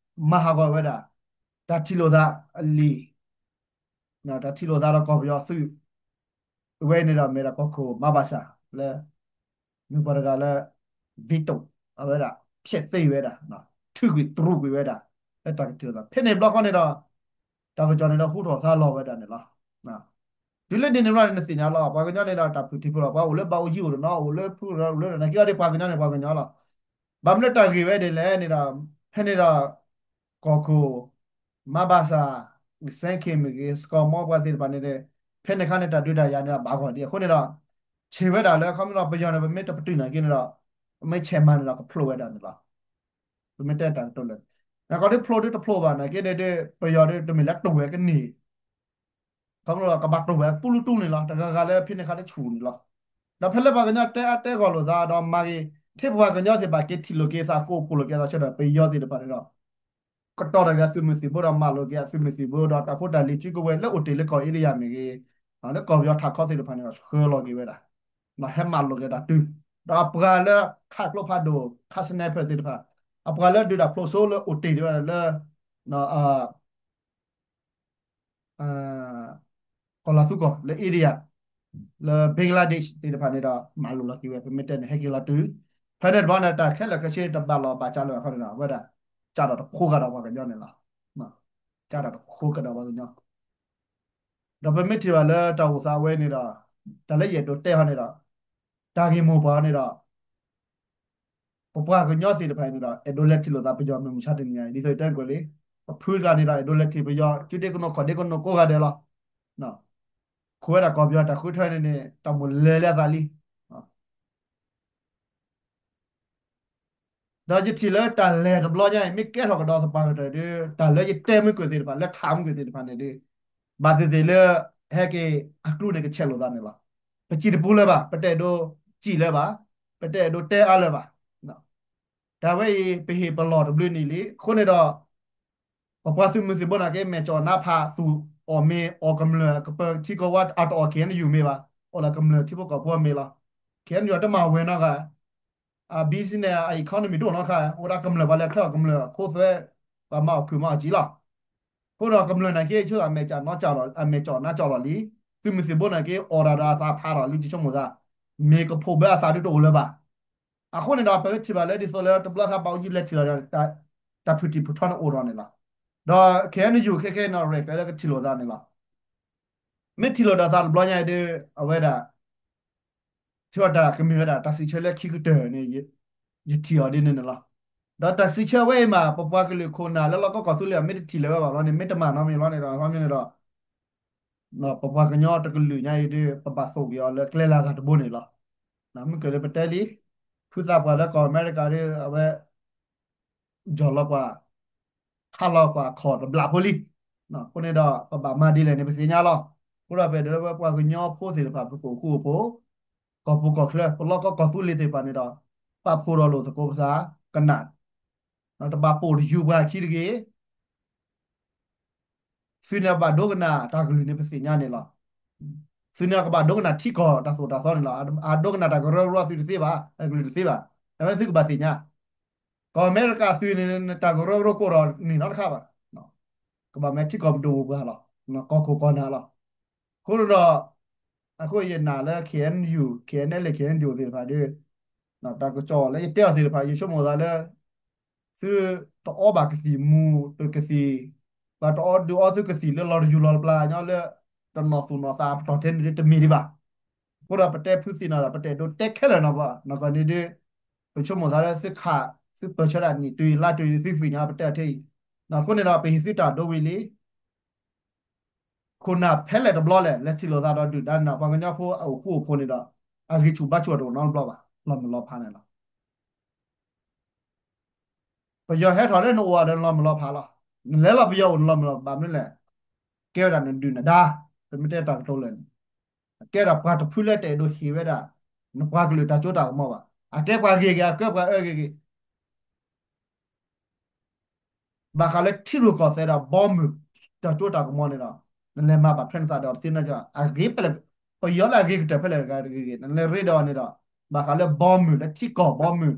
မၤဟးဂီၤဝဲဒၣ် တၢ်ထံၣ်လိာ်သးအလံာ် တၢ်ထံၣ်လိာ်သးဒီးကီၢ်ပယီၤသုး အဝဲန့ၣ်ဒီးမ့ၢ်ဒၣ်ကီၢ်ခိၣ်မါဘၣ်ဆၣ်လၢ မ့ၢ်ပှၤတဂၤလၢ veto အဝဲဒၣ် ဖျက်သိမ်းဝဲဒၣ် ထုးကွံာ်တရူးကွံာ်ဝဲဒၣ် လၢတၢ်ကထံၣ်လိာ်သး ဖဲန့ၣ်ဘျီဃီန့ၣ်ဒီး တၢ်ကစီၣ်န့ၣ်ဒီးဟူထီၣ်သါလီၤဝဲဒၣ်န့ၣ်လီၤ. တုၤလၢဒ်န့ၣ်ဘျီန့ၣ် နသ့ၣ်ညါလီၤ ပှၤကညီန့ၣ်ဒီးတၢ်ဖုၣ်ထံဖုၣ်လီၤ ပှၤအိၣ်လၢဘၣ်အူကၠံအိၣ်တနီၤ အိၣ်လၢဖုၣ်အိၣ်လၢ နာ်က့အီၤဒ်ပှၤကညီန့ၣ် ပှၤကညီလီၤ. ဘၣ်မနုၤတၢ်ဂ့ၢ်ဝဲဒ်လဲၣ်န့ၣ်ဒီး ဖဲန့ၣ်ဒီး ကီၢ်ခိၣ် မါဘၣ်ဆၣ် စဲခ့ၣ်မ့ၢ်ဂ့ၤ စကီမီပှၤသ့ၣ်တဖၣ်န့ၣ် ဖဲန့ၣ်အခါန့ၣ် တၢ်ဒုးတၢ်ယၤန့ၣ်ဒီးဘၣ်ဂီၢ်ဒံးအဃိန့ၣ်ဒီး ဆံးဝဲဒၣ်လၢခီဖျိပယီၤန့ၣ် ပမ့ၢ်တပတုာ်နာ်က့န့ၣ်ဒီး ပမ့ၢ်ဆဲးမၤန့ၣ်ဒီးကဖျိးဝဲဒၣ်န့ၣ်လီၤ. ပမ့ၢ်တဲတၢ်ကတိၤလၢာ် နကီၢ်ဒ်ဖျိဒ်တဖျိဘၣ်နာ်က့န့ၣ်ဒ် ပယီၤဒ်တမ့ၢ်လၢတဝဲၢ်ကန့ၢ် ခီဖျိကဘၣ်တဝဲၢ်ပူလူတူန့ၣ်လီၤ တဂၤဂၤလၢဖဲန့ၣ်အခါတဆူၣ်န့ၣ်လီၤ. ဒီးဖဲလၢပှၤကညီတဲအါတဲဂီၢ်လိာ်သးဒီးမၤဂ့ၤ ထဲပပှၤကညီသ့ၣ်တဖၣ်က့ၤထံၣ်လိာ်က့ၤသးကိးကိးလိာ်က့ၤသးဆၢဒီး ပယီၤသ့ၣ်တဖၣ်န့ၣ်ဒီး ကတီၤတၢ်ဂ့ၤအသုးမုၢ်သံၣ်ဘိဒီးမၤလိာ်က့ၤအသုးမုၢ်သံၣ်ဘိဒီးတၢ်ဖိတၢ်လံၤစုကဝဲၤလၢအိၣ်တ့ၢ်လၢကီၢ်အ့လယၤမ့ၢ်ဂ့ၤ လၢကီၢ်ပယီၤထးခီသ့ၣ်တဖၣ်န့ၣ်ဒီးဆှၢလီၤက့ၤဝဲဒၣ် ဟဲမၤလိာ်က့ၤတၢ်တုၤ ဒီးအပှၤလၢခးကျိဖးဒိၣ် ခး sniper သ့ၣ်တဖၣ် အပှၤလၢဒုးတၢ်ဖျိးစိလၢအိၣ်တ့ၢ်ဝဲဒၣ်လၢ ကီၢ်လၤသူကီၢ်လၢ India လၢ Bangladesh သ့ၣ်တဖၣ်န့ၣ်ဒီး မၤလိာ်လီၤက့ၤဝဲ ပမ့ၢ်တဲန့ၣ် ဟဲက့ၤလီၤတုၤ ဖဲန့ၣ်တဘျီန့ၣ် တၢ်ခဲလၢာ်ခဲဆ့တဘၣ်လီၤဘၣ်ကၢ်လၢၤဘၣ်ဃီန့ၣ်ဒီး အဝဲဒၣ် ကၢ်ဒီးတဖိးဃာ်ဒီးပှၤကညီန့ၣ်လီၤ. ကၢ်ဒီးတဖိးဃာ်ဒီးပှၤကညီ ဒီးပမ့ၢ်ထံၣ်ဘၣ်လၢတၢ်အိၣ်သးအဝဲန့ၣ်ဒီး တၢ်လၢယအဲၣ်ဒိးတဲဟီန့ၣ်ဒီး တၢ်ဂ့ၢ်မိၢ်ပှၢ်န့ၣ်ဒီး ပပှၤကညီသ့ၣ်တဖၣ်န့ၣ်ဒီး အဲၣ်ဒိးလဲၤထံၣ်လိာ်သးပယီၤမုၢ်မဆါတနံၤညါအံၤ ဒ်သိးယတဲကွၢ်လံ ပဖုတဂၤန့ၣ်ဒီး အဲၣ်ဒိးလဲၤထံၣ်ပယီၤ စုဒ့ကနိးခီၣ်ဒ့ကနိးကိးဂၤဒဲးလီၤ. ခိးဝဲဒၣ်ကီၢ်ပယီၤတၢ်ဃုထၢန့ၣ်န့ၣ် တၢ်မိၣ်လဲၤလၢအသးလံ ဒီးယထံၣ်လၢတၢ်လဲၤတဘျီညါအံၤ မ့ၢ်ကဲထီၣ်ကဒီးသပှၢ်ကတၢၢ်ဒီး တၢ်လၢယတဲမုၢ်ကွံာ်သ့ၣ်တဖၣ် လၢထးမုၢ်ကွံာ်သ့ၣ်တဖၣ်န့ၣ်ဒီး ဘၣ်သ့ၣ်သ့ၣ်လၢ ဟဲက့ၤအကျိၤန့ၣ်ကဆဲးလိာ်သးန့ၣ်လီၤ. ပစံၣ်တပူၤလၢၤဘၣ်, ပတအဲၣ်ဒိးစံၣ်လၢၤဘၣ်, ပတအဲၣ်ဒိးတဲအါလၢၤဘၣ်. တၢ်ဝဲအံၤ ပဟ့ၣ်ပလီၢ်တဘျုးနံၣ်လံ. အဃိန့ၣ်ဒီး ပပှၤသုးမုၢ်သံၣ်ဘိနာ်က့ မဲာ်ကၠီၣ်နါဖးသူၣ်အီၣ်မ့ၤ အီၣ်ကမျၢၢ်ကပၢၤထံကီၢ်ဝါ အတအီၣ် ခ့ၣ်အဲၣ်ယူၣ် မ့ၤဘၣ်, အီၣ်လၢကမျၢၢ်ထံဖိကီၢ်ဖိအမ့ၤလီၤ. ခ့ၣ်အဲၣ်ယူၣ် တမၤဝဲၤနီတဂၤ အ business အ economy တအိၣ်နီတခါ, အိၣ်ဒၣ်ကမျၢၢ်ပှၤလဲၤချၢအီၣ်ကမျၢၢ်အခိသွဲ, ပှၤမၤအီၣ်ခုၣ်မၤအီၣ်ကံလီၤ. အဃိဒီးကမျၢၢ်နာ်က့ ဆိသးမဲာ်ကၠီၣ်နါကၠီၣ်လီၤ, အမဲာ်ကၠီၣ်နါကၠီၣ်လီၤလံ. သုးမုၢ်သံၣ်ဘိနာ်က့ အီၣ်တၢ်ဒီးအသးဖးထီၣ်လံ ယဆိကမိၣ်သး, မ့ၢ်ကဖိးဘၢအသးဒုးတအိၣ်လၢၤဘၣ်. အဃိန့ၣ်ဒီး ပမ့ၢ်ထံၣ်ဘၣ်လၢဒ်သိးလၢတဘျီခါဘၣ်အူကၠံလဲၤထံၣ်လီၤဒီး တၢ်ဖုၣ်ထံၣ်ဖုၣ်ထီန့ၣ်အိၣ်ထီၣ်န့ၣ်လီၤ. ဒီး ခ့ၣ်အဲၣ်ယူၣ် ခဲခဲနီၣ်ရဲၣ်ကျဲၤလၢကထံၣ်လိာ်သးန့ၣ်လီၤ. မ့ၢ်ထံၣ်လိာ်ဒီးသးတဘျီညါအံၤဒီး အဝဲဒၣ် ထံၣ်ဘၣ်တၢ်ကမ့ၢ်ဝဲဒၣ် တၢ်စံးဆၢလၢခံကတၢၢ်န့ၣ် ယထံၣ်အီၤဒ်န့ၣ်န့ၣ်လီၤ. ဒီးတၢ်စံးဆၢဝဲအံၤမး ပပှၤကလုာ်ခိၣ်နၢ်လၢလီၢ်ကီၢ်ကီၢ်သူလ့ၤအမ့ၢ်တထံၣ်လၢၤဝဲဘၣ်လီၤန့ၣ် မ့ၢ်တမၤနီတမံၤလီၤန့ၣ်ဒီး ခီပညီန့ၣ်ဒီး ပပှၤကညီတကလုာ်ညါအံၤဒီး ပဘၣ်သိၣ်က့ၤအီၤလၢကျဲလၢအဂၤတဘိန့ၣ်လီၤ. မ့ၢ်ကၢၤလၢပတဲလံ ဖုသးပှၢ်လၢကီၢ်အမဲရကၤဒီး အဝဲ ယီၢ်လီၤပှၤ ခးလီၤကွၢ်ခီၣ်တဘျးဖိလံ. အဃိန့ၣ်ဒီး ပဘၣ်မၤဒ်လဲၣ်န့ၣ် ပသ့ၣ်ညါလီၤ. အဃိဒီးပအဲၣ်ဒိးလၢပပှၤကညီဖိသ့ၣ်တဖၣ် ပကအိၣ်ဃူအိၣ်ဖိး, ကီၢ်ပူၤကီၢ်ချၢ ပလီၢ်ကီၢ်ကီၢ်သူလ့ၤသ့ၣ်တဖၣ်န့ၣ်ဒီး ပာ်ဖှိၣ်ဒီးလိာ်သကိးပသး ကနၣ်, တဘၣ်ပိာ်တယူၤပှၤခံတဂ့ၤ သုန့ၣ်ဘၣ်ဒိကနၣ်တၢ်ကလုၢ်န့ၣ်ပသ့ၣ်ညါန့ၣ်လီၤ. သုန့ၣ်ကဘၣ်ဒိကနၣ်ထံကီၢ်တၢ်သိၣ်တၢ်သီန့ၣ်လီၤ. အဒိကနၣ်တၢ်ကရၢကရိသုတသ့ဘၣ်, တၢ်ကလုၢ်တသ့ဘၣ်. အဝဲသုကဘၣ်သ့ၣ်ညါ, ကီၢ်အမဲရကၤသုန့ၣ် တၢ်ကရၢကရိကိးဒီးန့ၢ်နီတခါဘၣ်. ကဘၣ်မ့ၢ်ထံကီၢ်ပဒိၣ်ပှၤလီၤ, ကီၢ်ခိၣ်ကီၢ်နၢ်လီၤ. အဃိန့ၣ်ဒီး အဃိယနာ်လၢ K N U, K N L A, K N D O သ့ၣ်တဖၣ်ဒီး တၢ်ကစီၣ်လၢယတဲအီၤသ့ၣ်တဖၣ် ယဆိကမိၣ်သးလၢ သုတအီဘၣ်ကသံၣ်မူၤတကသံၣ်, ပှၤတအီဒုးအီသုကသံၣ်လၢလီၤတယူၤလီၤတပျၢ်ညီလၢ တနီၣ်သူၣ်နီၣ်သးအပတီၢ်ထဲန့ၣ်ဒ်တမ့ၢ်ဒံးဘၣ်. အဃိဒီးပတဲဖုသ့ၣ်နီၣ်သး ပတအဲၣ်ဒိးတဲခဲလၢာ်နီၢ်ကီၢ်န့ၣ်ဒီး ပဆိကမိၣ်သးလၢသုခး သုပၢၢ်ဆၢတၢ်နံၣ်တုၤလါတုၤ သုသ့ၣ်ညါပတဲအီၤထဲအံၤ. အဃိန့ၣ်ဒီး ပဟ့ၣ်သုတၢ်ဒိဝံၤလံ ခိၣ်နၢ်ဖဲလဲၣ်တဘျီလဲၣ် လဲၤထံၣ်လိာ်သးဒီးဒုၣ်ဒါန့ၣ် ပှၤကညီဖိအအိၣ်ဃူအိၣ်ဖိးန့ၣ်ဒီး အဂံၢ်ဆူၣ်ဘါဆူၣ်တအိၣ်နီတဘျီဘၣ်, လီၤမုၢ်လီၤဖးန့ၣ်လီၤ. ပယီၤဟဲထီၣ်လၢနအိၣ်ဒီးနလီၤမုၢ်လီၤဖးလီၤ. နလဲၤလီၤပယီၤအိၣ်နလီၤမုၢ်လီၤဖး ဘၣ်မနုၤလဲၣ်, ကဲဝဲဒၣ်နဒုၣ်နဒါ, ပမ့ၢ်တဲတၢ်ကတိၤလၢာ်န့ၣ်, ကဲဒၣ်ပှၤတဖုလၢတအဲၣ်ဒိးဟ့ၣ်ဝဲဒၣ် နပှၤကလုာ်တၢ်စိတၢ်ကမီၤဘၣ်. အကဲပှၤဂ့ၤဂ့ၤ အကဲပှၤအၢဂ့ၤဂ့ၤ ဘၣ်ဃးလၢထံရူၢ်ကီၢ်သဲးဒီးဘီမုၢ်တၢ်စိတၢ်ကမီၤန့ၣ်ဒီး နလဲၤမၤဘၣ်ဖဲနသးဒီးတသ့နီတဂၤ, အဂ့ၤဖဲလဲၣ်, ပယီၤလၢအဂ့ၤကတၢၢ်ဖဲလဲၣ်တဂ့ၤဂ့ၤ နလဲၤရ့ဒီးအီၤန့ၣ်ဒီး ဘၣ်ဃးလၢဘီမုၢ်လၢထံကီၢ်ဘီမုၢ်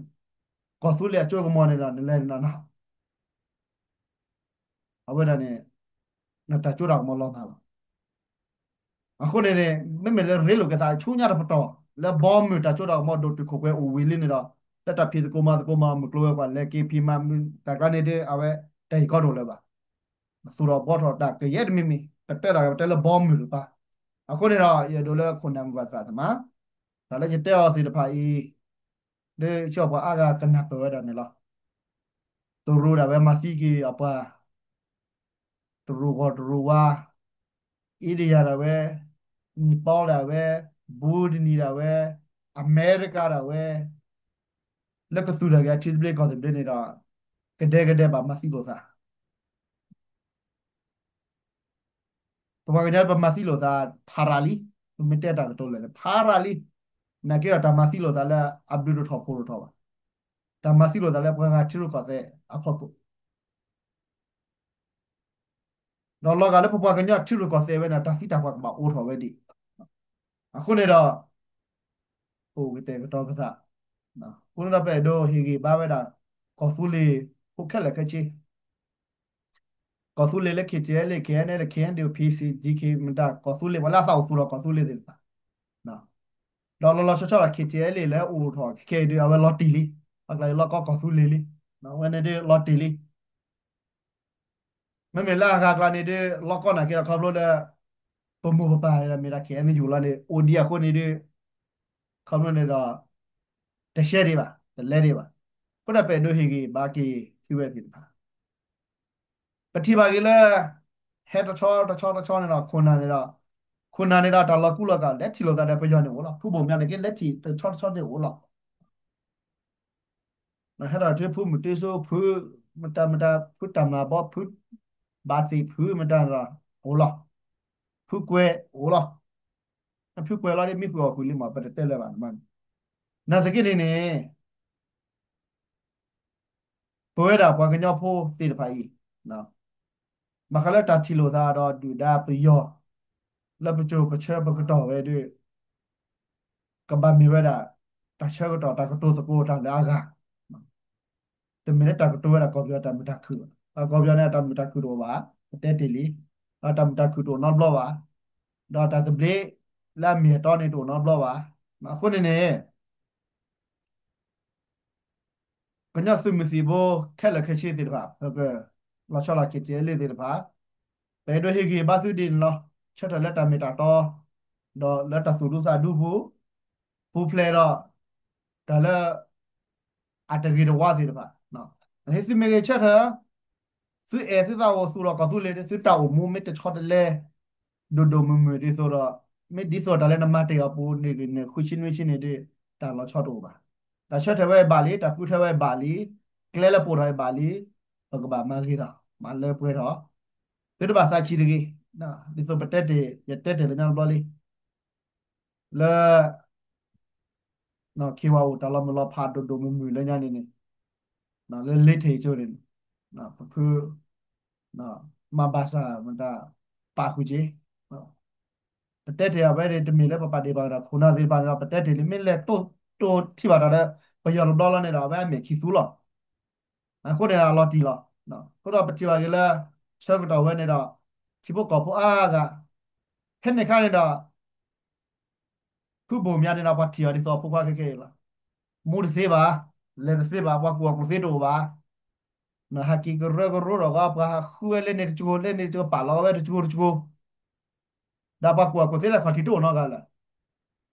ကီၢ်သူလ့ၤအစိကမီၤန့ၣ်ဒီး နလဲၤန အဝဲဒၣ်န့ၣ် နတၢ်စိတၢ်ကမီၤလီၤမၢ်လီၤ. အဃိန့ၣ်န့ၣ် မ့မ့ၢ်လၢရ့လိာ်က့ၤသးဆူညါတပတီၢ် လၢဘီမုၢ်တၢ်စိတၢ်ကမီၤဒိၣ်တုာ်ခိၣ်ပှဲၤအိၣ်ဝံၤလံန့ၣ်ဒီး လၢတၢ်ဖံးသကိးမၤသကိးမၤမုၢ်ကျိၤဝဲၤကွာ်လဲၤက့ၤဖံးမၤမုၢ်တၢ်ကျါန့ၣ်ဒီး အဝဲတဟ့ၣ်ကီဒိၣ်လၢၤဘၣ်. သူၣ်ထီၣ်ဘှီထီၣ်တၢ်ကယဲၢ်တမံၤမံၤ ပတဲတၢ်ကပတဲလၢဘီမုၢ်တပၤ. အဃိန့ၣ်ဒီး ယအဲၣ်ဒိးလၢခိၣ်နၢ်မုၢ်ဘၣ်သရၣ်သမါ တၢ်လၢယတဲအီၤသ့ၣ်တဖၣ်အံၤ ဒီးဆှၢပှၤအါဂၤကနၢ်ပၢၢ်ဝဲဒၣ်န့ၣ်လီၤ. တရူးဒၣ်ဝဲမၤသံက့ၤအပှၤ, တရူးဂီၤတရူးဝါ, အ့ဒယၤဒၣ်ဝဲ, နံၣ်ပီဒၣ်ဝဲ, ဘူဒနံၣ်ဒၣ်ဝဲ, အမဲရကၤဒၣ်ဝဲ, လၢကသူၣ်ထီၣ်က့ၤအထံသဘျ့ကီၢ်သဘျ့န့ၣ်ဒီး ကဒဲကဒဲဘၣ်မၤသံလိာ်သး ပပှၤကညီပမၤသံလိာ်သးဖးရၤလံ, ပမ့ၢ်တဲတၢ်ကတိၤလၢာ်န့ၣ် ဖးရၤလံ. နာ်က့ဒီးတၢ်မၤသံလိာ်သးလၢအဘျုးတထီၣ်ဖိတထီၣ်ဘၣ်. တၢ်မၤသံလိာ်သးလၢပှၤဂၤထံရူၢ်ကီၢ်သဲးအဖီခိၣ် ဒီးလီၤဂာ်လၢပပှၤကညီထံရူၢ်ကီၢ်သဲးဝဲန့ၣ် တၢ်သံတၢ်ပှၢ်ကဘၣ်အိးထီၣ်ဝဲဒံး. အဃိန့ၣ်ဒီး အိၣ်ကတဲာ်ကတီၤပသး, အဃိန့ၣ်ဒီးပအဲၣ်ဒိးဟ့ၣ်ဂံၢ်ဘါဝဲဒၣ် ကီၢ်သူလ့ၤဖိခဲလၢာ်ခဲဆ့ ကီၢ်သူလ့ၤလၢ K T L A, K N L A, K N D O, P C, D K မတၤ ကီၢ်သူလ့ၤ ပှၤလၢအသးအိၣ်သူၣ်ထီၣ်ကီၢ်သူလ့ၤသ့ၣ်တဖၣ်, ဒီးလီၤလီၤဆီဆီဒီး K T L A လၢအိၣ်ထီၣ်ခဲအံၤဒီး အဝဲလီၤတံၢ်လံ, အကျါလီၢ်ကီၢ်ကီၢ်သူလ့ၤလံ, အဝဲန့ၣ်ဒီးလီၤတံၢ်လံ. မ့မ့ၢ်လၢအဂၤကျါန့ၣ်ဒီး လီၢ်ကီၢ်နာ်က့ဒီးခီဖျိလၢ ပမိၢ်ပပၢ်မ့ၢ်ဒၣ် K N U လီၤန့ၣ် အိၣ်ဒံးအဃိန့ၣ်ဒီး ခီဖျိန့ၣ်ဒီး တရှဲဒံးဘၣ်, တလဲဒံးဘၣ်. အဃိဒီးပအဲၣ်ဒိးဟ့ၣ်ဂံၢ်ဘါက့ၤသုဝဲသ့ၣ်တဖၣ် ပထံၣ်ဘၣ်က့ၤလၢ ဟဲတဆီတဆီတဆီန့ၣ်ဒီး ခိၣ်နၢ်န့ၣ်ဒီး ခိၣ်နၢ်န့ၣ်ဒီးတၢ်လီၤကူလီၤကၤ လဲၤထံၣ်လိာ်သးဒီးပယီၤန့ၣ်အိၣ်လီၤ. ဖုဘိၣ်မၠါန့ၣ်က့ လဲၤထံၣ်တဆီတဆီန့ၣ်အိၣ်လီၤ. ဟဲဒီးဖုမုၢ်တ့စိ ဖုမတၤမတၤ ဖုတၢ်မၤဘီ ဖုဘၣ်သ့ၣ် ဖုမတၤဒီးအိၣ်လီၤ. ဖုကွဲးအိၣ်လီၤ. ဖုကွဲးလီၤဒီးမံဃုာ်အီၣ်ဃုာ်လံမး ပတတဲလၢၤဘၣ်. နာ်သက့န့ၣ်န့ၣ် ပဝဲဒၣ်ပှၤကညီဖိသ့ၣ်တဖၣ်အံၤ ဘၣ်ဃးလၢတၢ်ထံၣ်လိာ်သးဒီးဒုၣ်ဒါပယီၤ လၢပစိၤပဆၢပကတီၢ်ဝဲဒီး ကဘၣ်မ့ၢ်ဝဲဒၣ် တၢ်ဆၢကတီၢ် တၢ်ကတိၤသကိးတၢ်လၢအဂၤ တမ့ၢ်လၢတၢ်ကတိၤဝဲဒၣ်ကီၢ်ပယီၤတၢ်မုာ်တၢ်ခုၣ်ဘၣ်. ကီၢ်ပယီၤန့ၣ် တၢ်မုာ်တၢ်ခုၣ်တအိၣ်ဘၣ်, ပတဲတ့ၢ်လံ. ဒီးတၢ်မုာ်တၢ်ခုၣ်တအိၣ်နီတဘျီဘၣ်. ဒီးတၢ်သဘျ့လၢအမ့ၢ်အတီန့ၣ်တအိၣ်နီတဘျီဘၣ်. အဃိန့ၣ်န့ၣ် ကညီသုးမုၢ်သံၣ်ဘိခဲလၢာ်ခဲဆ့သ့ၣ်တဖၣ် ပက လီၤဆီလီၤ K T L A သ့ၣ်တဖၣ် ပအဲၣ်ဒိးဟ့ၣ်ဂံၢ်ဘါသုဒ်န့ၣ်လီၤ. ဆၢထၢၣ်လၢတၢ်မ့ၢ်တၢ်တီ ဒီးလၢတၢ်သူၣ်ဒူသးဒူပူၤ ပူၤဖျဲးဒီး တၢ်လၢ အတဂ့ၤတဝါသ့ၣ်တဖၣ် သုမ့ၢ်ဂ့ၤဆၢထၢၣ် သုအဲၣ်သုသးအိၣ်သူၣ်ထီၣ်ကီၢ်သူလ့ၤ သုတၢ်အိၣ်မူမ့ၢ်တဆီတလဲ ဒိၣ်ဒိၣ်မုၢ်မုၢ်ဒ်သိးဒီး မ့ၢ်ဒ်သိးတၢ်လၢနမၤတ့ၢ်အီၤပူၤန့ၣ်ဂ့ၤန့ၣ် ဃုဆံနွံဆံန့ၣ်ဒီး တၢ်လီၤဆီတအိၣ်ဘၣ်. တၢ်ဆၢထၢၣ်ဝဲဘၣ်လံ, တၢ်ဃုထၢဝဲဘၣ်လံ, ကျဲလၢပိာ်ထီၣ်ဘၣ်လံ, ပကဘၣ်မၤဂ့ၤဒီး မၤလၢပှဲၤထီၣ်, သုတဘၣ်သးဆံးတဂ့ၤ, ဒ်သိးပတဲတ့ၢ် ယတဲတ့ၢ်လၢညါတဘျီလံ, လၢ ခ့ဝါအိၣ်တၢ်လီၤမုၢ်လီၤဖးဒိၣ်ဒိၣ်မုၢ်မုၢ်လၢညါန့ၣ်န့ၣ်, လၢလ့ထံၣ်ကၠိန့ၣ်, ပဖု မၤဘၣ်ဆၣ်မတၤ ပာ်ဃုာ်က့ၤ, ပတဲတ့ၢ်အဝဲန့ၣ် တမ့ၢ်လၢပပာ်ဒ့ၣ်ပာ်ကမၣ်ခိၣ်နၢ်သ့ၣ်တဖၣ်န့ၣ်ဒီး ပတဲတ့ၢ်လံ မ့ၢ်လဲၤတိၢ်ထံၣ်ဘၣ်တၢ်ဒီး ပယီၤတဘျီလီၤန့ၣ်ဒီး အဝဲအမဲာ်ခံးသူလီၤ. အဃိန့ၣ်အလီၤတံၢ်လီၤ. အဃိဒီးပထံၣ်ဘၣ်က့ၤလၢ ဆၢကတီၢ်ဝဲန့ၣ်ဒီး ထံဖိကီၢ်ဖိအါဂၤ ဖဲန့ၣ်အခါန့ၣ်ဒီး ဖုဘိၣ်မၠါန့ၣ်ဒီး ပှၤထံၣ်အီၤဒ်သိးအဖိခွါခဲကနံၣ်အံၤလီၤ. မူတသ့ဘၣ်, လဲၤတသ့ဘၣ်, ပှၤကူၣ်ဘၣ်ကူၣ်သ့တအိၣ်ဘၣ်. ဟးက့ၤကရၢကရိဒီး ပှၤဟးဃုဝဲလၢန့ၣ်တကၠိ လၢန့ၣ်တကၠိ ပာ်လီၤဝဲတကၠိတကၠိ ဒီးပှၤကူၣ်ဘၣ်ကူၣ်သ့လၢအခီၣ်ထံးတအိၣ်နီတဂၤလၢၤ.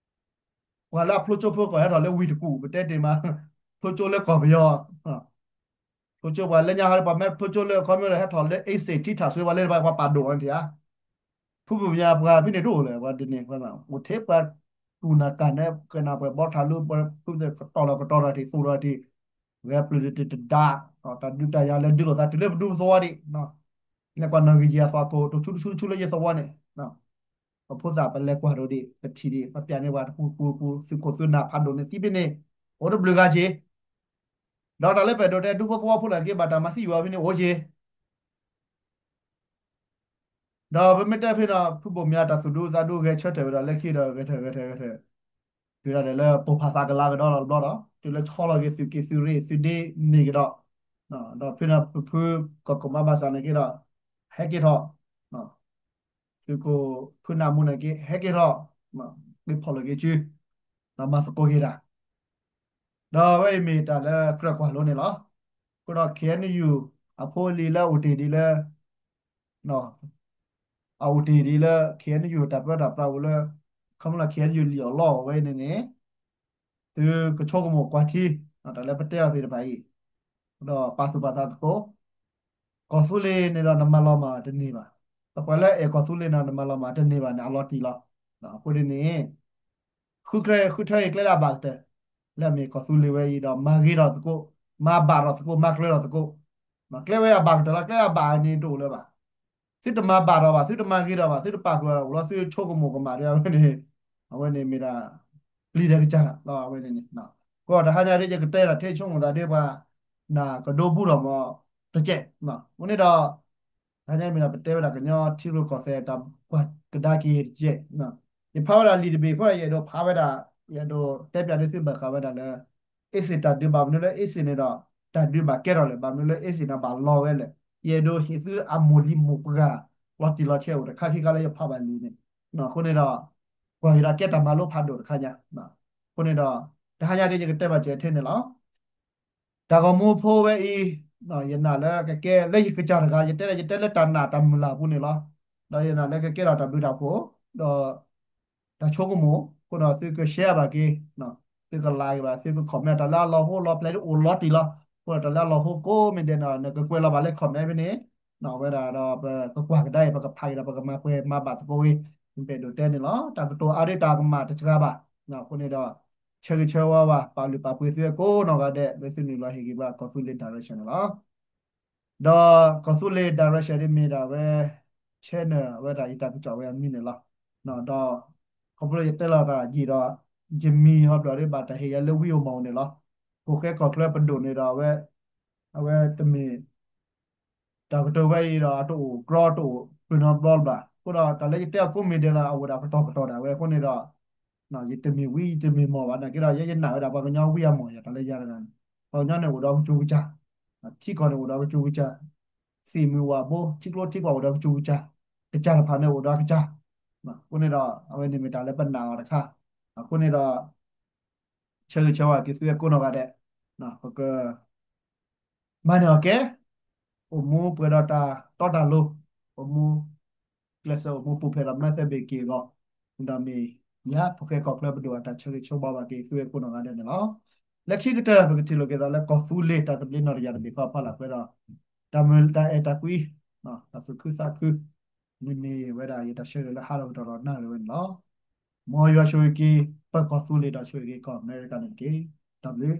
ပှၤလၢအဖျိကၠိဖျိကီၢ်ဟဲထီၣ်လၢဝ့ၢ်တကူၣ် ပတဲတ့ၢ်မး, ဖျိကၠိလၢကီၢ်ပယီၤ, ဖျိကၠိပှၤလၢညါဟီဒီး ပှၤမ့ၢ်ဖျိကၠိလၢအခီမ့ၢ်ဒီး ဟဲထီၣ်လၢ အ့စ့း ထံထၣ်စွ့ပှၤလၢပှၤပာ်ဒိၣ်အီၤန့ၣ်ဧါ. ဖုဘိၣ်မၠါပှၤဖဲန့ၣ်တအိၣ်လၢၤ ပှၤဒ်န့ၣ် အိၣ်ထဲပှၤတူၢ်နၤကၢ်နဲ ကနၣ်ပှဲၤဘီထၣ်လူ ပှၤဖုသ့ၣ်ကတီၤလီၤကတီၤဒီးထံၣ် သိၣ်ဒီးထံၣ် ဂဲၤပျုၢ်တတဒါ, တၢ်ဒုးတၢ်ယၤလဲၤဒုးလိာ်သးတုၤလၢပဒူပသဝီဒံး, လဲၤကွၢ်နီၣ်ဂံၢ်ယဲၢ်အသီခိၣ် တဆူတဆူတဆူလၢယသဝီန့ၣ် ပဖိသၣ်ပလဲၤကွၢ်ဒိၣ်ဒံး ပထံၣ်ဒံး ပပျၢ်န့ၢ်ပှၤတပူၤပူၤပူၤ သုးခိၣ်သုးနၢ်ဖးဒိၣ်န့ၣ်သံဖဲန့ၣ် အိၣ်တဘျုးဂၤက့ၤ, ဒီးတၢ်လၢပအဲၣ်ဒိးတဲဒူဖိသဝီဖိနာ်က့ ဘၣ်တၢ်မၤသံယွၤဖဲန့ၣ်အိၣ်က့ၤ, ဒီးပမ့ၢ်တဲဖဲန့ၣ် ဖုဘိၣ်မၠါတၢ်သူၣ်ဒူသးဒူဂဲၤဆၢထၢၣ်ဝဲဒီးလၢခံဒီးဂဲၤထၢၣ်ဂဲၤထၢၣ်ဂဲၤထၢၣ်, တုၤဒၣ်လဲာ်လၢပိၢ်ဖးသးကလၤကဒီးလီၤတဘျီဒီး တုၤလၢဆီလီၤက့ၤသုးက့ၤသုးရ့ၣ်သုးဒ့န့ၣ်ကဒီး, ဒီးဖဲန့ၣ်ပဖုကီၢ်ခိၣ်မၤဘၣ်ဆၣ်နာ်က့ဒီး ဟဲက့ၤထီၣ် သုးခိၣ်ဖုနၢ်မူနာ်က့ ဟဲက့ၤထီၣ် က့ၤဖီၣ်လိာ်က့ၤစု ဒီးမၤသကိးက့ၤတၢ်, ဒီးအဝဲအံၤမ့ၢ်တၢ်လၢကြၢးကွၢ်လိန့ၣ်လီၤ. အဃိဒီး ခ့ၣ်အဲၣ်ယူၣ် အဖိအလံၤလၢအအိၣ်တ့ၢ်ဒ်လၢ အအိၣ်တ့ၢ်ဒ်လၢ ခ့ၣ်အဲၣ်ယူၣ် တၢ်ပၢတၢ်ပြးအိၣ်လၢ ခီဖျိလၢ ခ့ၣ်အဲၣ်ယူၣ် လံၣ်အီၣ်လီအီၣ်ဝဲန့ၣ်န့ၣ် သုကဆိကမိၣ်ကွၢ်ထံ တၢ်လၢပတဲအီၤသ့ၣ်တဖၣ်အံၤ, ဒီးပာ်သူၣ်ပာ်သးသကိး, ကီၢ်သူလ့ၤန့ၣ်ဒီးနမၤလီၤမၢ်တန့ၢ်ဘၣ်, ဒီးပှၤလၢအအဲၣ်ကီၢ်သူလ့ၤန့ၣ် နမၤလီၤမၢ်တန့ၢ်ဘၣ်န့ၣ် အလီၤတံၢ်လီၤ. အဃိန့ၣ်န့ၣ် ဃုကျဲ ဃုထၢအံၤကျဲလၢအဘၣ်ကတၢၢ်, လၢအမ့ၢ်ကီၢ်သူလ့ၤဝဲအံၤဒီး မၤဂ့ၤထီၣ်သကိး, မၤဘၣ်ထီၣ်သကိး, မၤကျၢၤထီၣ်သကိး, ကျဲဝဲအဘၣ်ကတၢၢ်လီၤ, ကျဲအဘၣ်န့ၣ်တအိၣ်လၢၤဘၣ်. သုတမၤဘၣ်ထီၣ်ဘၣ်, သုတမၤဂ့ၤထီၣ်ဘၣ်, သုတပာ်ဃုာ်အီၤလီၤ, သုဆိကမိၣ်ကမၣ်ဒီးအဝဲန့ၣ်, အဝဲန့ၣ်မ့ၢ်ဒၣ် ပျံၤဒီးကစၢ်လီၤ အဝဲန့ၣ်န့ၣ်, ကီၢ်တဟါညါဒ်ယကတဲဒၣ်ထဲဆိကမိၣ်သးဒ်ပှၤ နၢ်ကဒိဘူးထီၣ်မးတကဲး, အဃိန့ၣ်ဒီး တဟါညါမ့ၢ်ဒီး ပတဲဝဲဒၣ်ကညီထံရူၢ်ကီၢ်သဲးတၢ်ကွၢ်ကဒါက့ၤတကဲး, ယဖးဝဲဒၣ်လံာ်တဘ့ၣ်အဃိ ယအဲၣ်ဒိးဖးဝဲဒၣ်, ယအဲၣ်ဒိးတဲပၠးန့ၢ်သုဘၣ်ဃးဝဲဒၣ်လၢ အ့စ့း တၢ်ဒုးဘၣ်မနုၤလၢအ့စ့းန့ၣ်ဒီး တၢ်ဒုးဘၣ်ကဲထီၣ်လဲၣ်, ဘၣ်မနုၤလၢအ့စ့းန့ၣ်ဘၣ်လီၤဝဲလဲၣ်, ယအဲၣ်ဒိးဟ့ၣ်သုအမိၢ်လံၤမိၢ်ပှၢ် လီၤတံၢ်လီၤဆဲးအိၣ်တခါခံခါလၢယဖးဘၣ်လံာ်န့ၣ်, အဃိန့ၣ်ဒီး ကွၢ်က့ၤဒီးကဲတၢ်မၤလိဖးဒိၣ်တခါညါ, အဃိန့ၣ်ဒီး တဟါညါဒ်ယကတဲဘၣ်စၢၤထဲန့ၣ်လီၤ. တၢ်ဂီၤမူဖိဝဲအံၤ, ယနာ်လၢကကဲလၢယကစၢ်တဂၤ ယတဲလၢယတဲလၢတၢ်နာ်တၢ်မုၢ်လၢ်အပူၤန့ၣ်လီၤ. ဒီးယနာ်လၢကကဲထီၣ်တၢ်ဘျုးတၢ်ဖှိၣ်, ဒီး တၢ်ဆိကမိၣ်, အဃိဒီးသုက share ဘၣ်က့ၤ, သုက like ဘၣ်, သုက comment တၢ်လၢအလီၤဟိလီၤဖျဲးဒ်အိၣ်လီၤတံၢ်လီၤ. အဃိဒီးတၢ်လၢအလီၤဟိကိးမံၤဒဲးန့ၣ် နကကွဲးလီၤဘၣ်လၢ comment ဖဲန့ၣ်, ဝဲဒၣ်ဒီးပကကွၢ်ကဒါအံၤ ပကဖးက့ၤဒီး ပကမၤပှဲၤမၤဘၣ်သကိးဝဲ, ပအဲၣ်ဒိးတဲန့ၣ်လီၤ. တၢ်ကတိၤအါဒ်တၢ်ကမၣ်တစှၤဘၣ်. အဃိန့ၣ်ဒီး ဆၢဂ့ၤဆၢဝါဘၣ် ပာ်လုၢ်ပာ်ပှ့ၤသုဝဲကိးနီၢ်ဂၤဒဲး လၢသုနုာ်လီၤဟ့ၣ်ဂံၢ်ဘါကီၢ်သူလ့ၤ direction န့ၣ်လီၤ. ဒီးကီၢ်သူလ့ၤ direction ဒ်မ့ၢ်ဒၣ်ဝဲ channel ဝဲဒၣ်ယတၢ်ကစီၣ်ဝဲအမံၤန့ၣ်လီၤ. ဒီး ခီဖျိယတဲလီၤတၢ်ယံာ်ဒီး ယမံၤဟီဘျီၣ်ဒ်ဘၣ်တၢ်ဟ့ၣ်ယၤလၢဝံဧိၤမီၣ်ဧိၤန့ၣ်လီၤ. ဖိၣ်ဃဲကီၢ်ချၢပဒိၣ်န့ၣ်ဒီးအဝဲ အဝဲတမ့ၢ် တၢ်ကတိၤဝဲအံၤဒီး အတအိၣ်ကြီတအိၣ်ပၢၢ်နီတဘျီလၢၤဘၣ်. အဃိဒီးတၢ်လၢယတဲအီၤကိးမံၤဒဲးလီၤ အအိၣ်ဒၣ်ကတီၢ်ကတီၢ်ဒၣ်ဝဲအဃိန့ၣ်ဒီး ယတမ့ၢ်ဝံ ယတမ့ၢ်မီၣ်ဘၣ် နာ်က့ဒီး ယဲယနာ်ဝဲဒၣ်ပှၤကညီဝံအမီၣ်ယၤတၢ်လၢယၤတဂၤန့ၣ် ပှၤကညီန့ၣ်အိၣ်ဒီးကစူၤကစၢ်, ထံကီၢ်န့ၣ်အိၣ်ဒီးကစူၤကစၢ်, သ့ၣ်မုၢ်ဝၣ်ဘိ ထံကျိထံကွၢ်အိၣ်ဒီးကစူၤကစၢ်, ကစၢ်တဖၣ်န့ၣ်အိၣ်ဒီးကစၢ်, အဃိန့ၣ်ဒီး အဝဲန့ၣ်မ့ၢ်တၢ်လၢပနာ်အီၤတခါ, အဃိန့ၣ်ဒီး ဆၢဂ့ၤဆၢဝါက့ၤသုဝဲကိးနီၢ်ဂၤဒဲး, ပက မၤန့ၢ်အီၤကဲ, အိၣ်မူပှဲၤဒီးတၢ်တီတၢ်လိၤ, အိၣ်မူ ကျဲးစၢးအိၣ်မူပူၤဖျဲးဒီးမၢသၢဘ့ၣ်က့ၤအဂီၢ်, ဒီးမ့ၢ်ယၤဖိၣ်ဃဲကီၢ်ချၢပဒိၣ်အတၢ်ဆၢဂ့ၤဆၢဝါဘၣ်က့ၤသုဝဲကိးနီၢ်ဂၤဒဲးန့ၣ်လီၤ. လၢခံကတၢၢ် ပကထံၣ်လိာ်က့ၤသးလၢကီၢ်သူလ့ၤတၢ်သဘျ့နီၣ်တယၢ်တဘ့ၣ်ဃီအဖီလာ်ပှဲၤဒီး တၢ်မုာ်တၢ်အဲၣ်တၢ်ကွံ, တၢ်သူၣ်ခုသးခု, မ့မ့ၢ်ဝဲဒၣ်ယတၢ်ဆၢဂ့ၤလၢဟါလီၤကတီၢ်ဒီးနၣ်ရံၣ်ဝဲန့ၣ်လီၤ. မ်ယွၤဆိၣ်ဂ့ၤက့ၤ ပၢၤကီၢ်သူလ့ၤဒီးဆိၣ်ဂ့ၤက့ၤကီၢ်အမဲရကၤန့ၣ်တက့ၢ်. တၢ်ဘျုး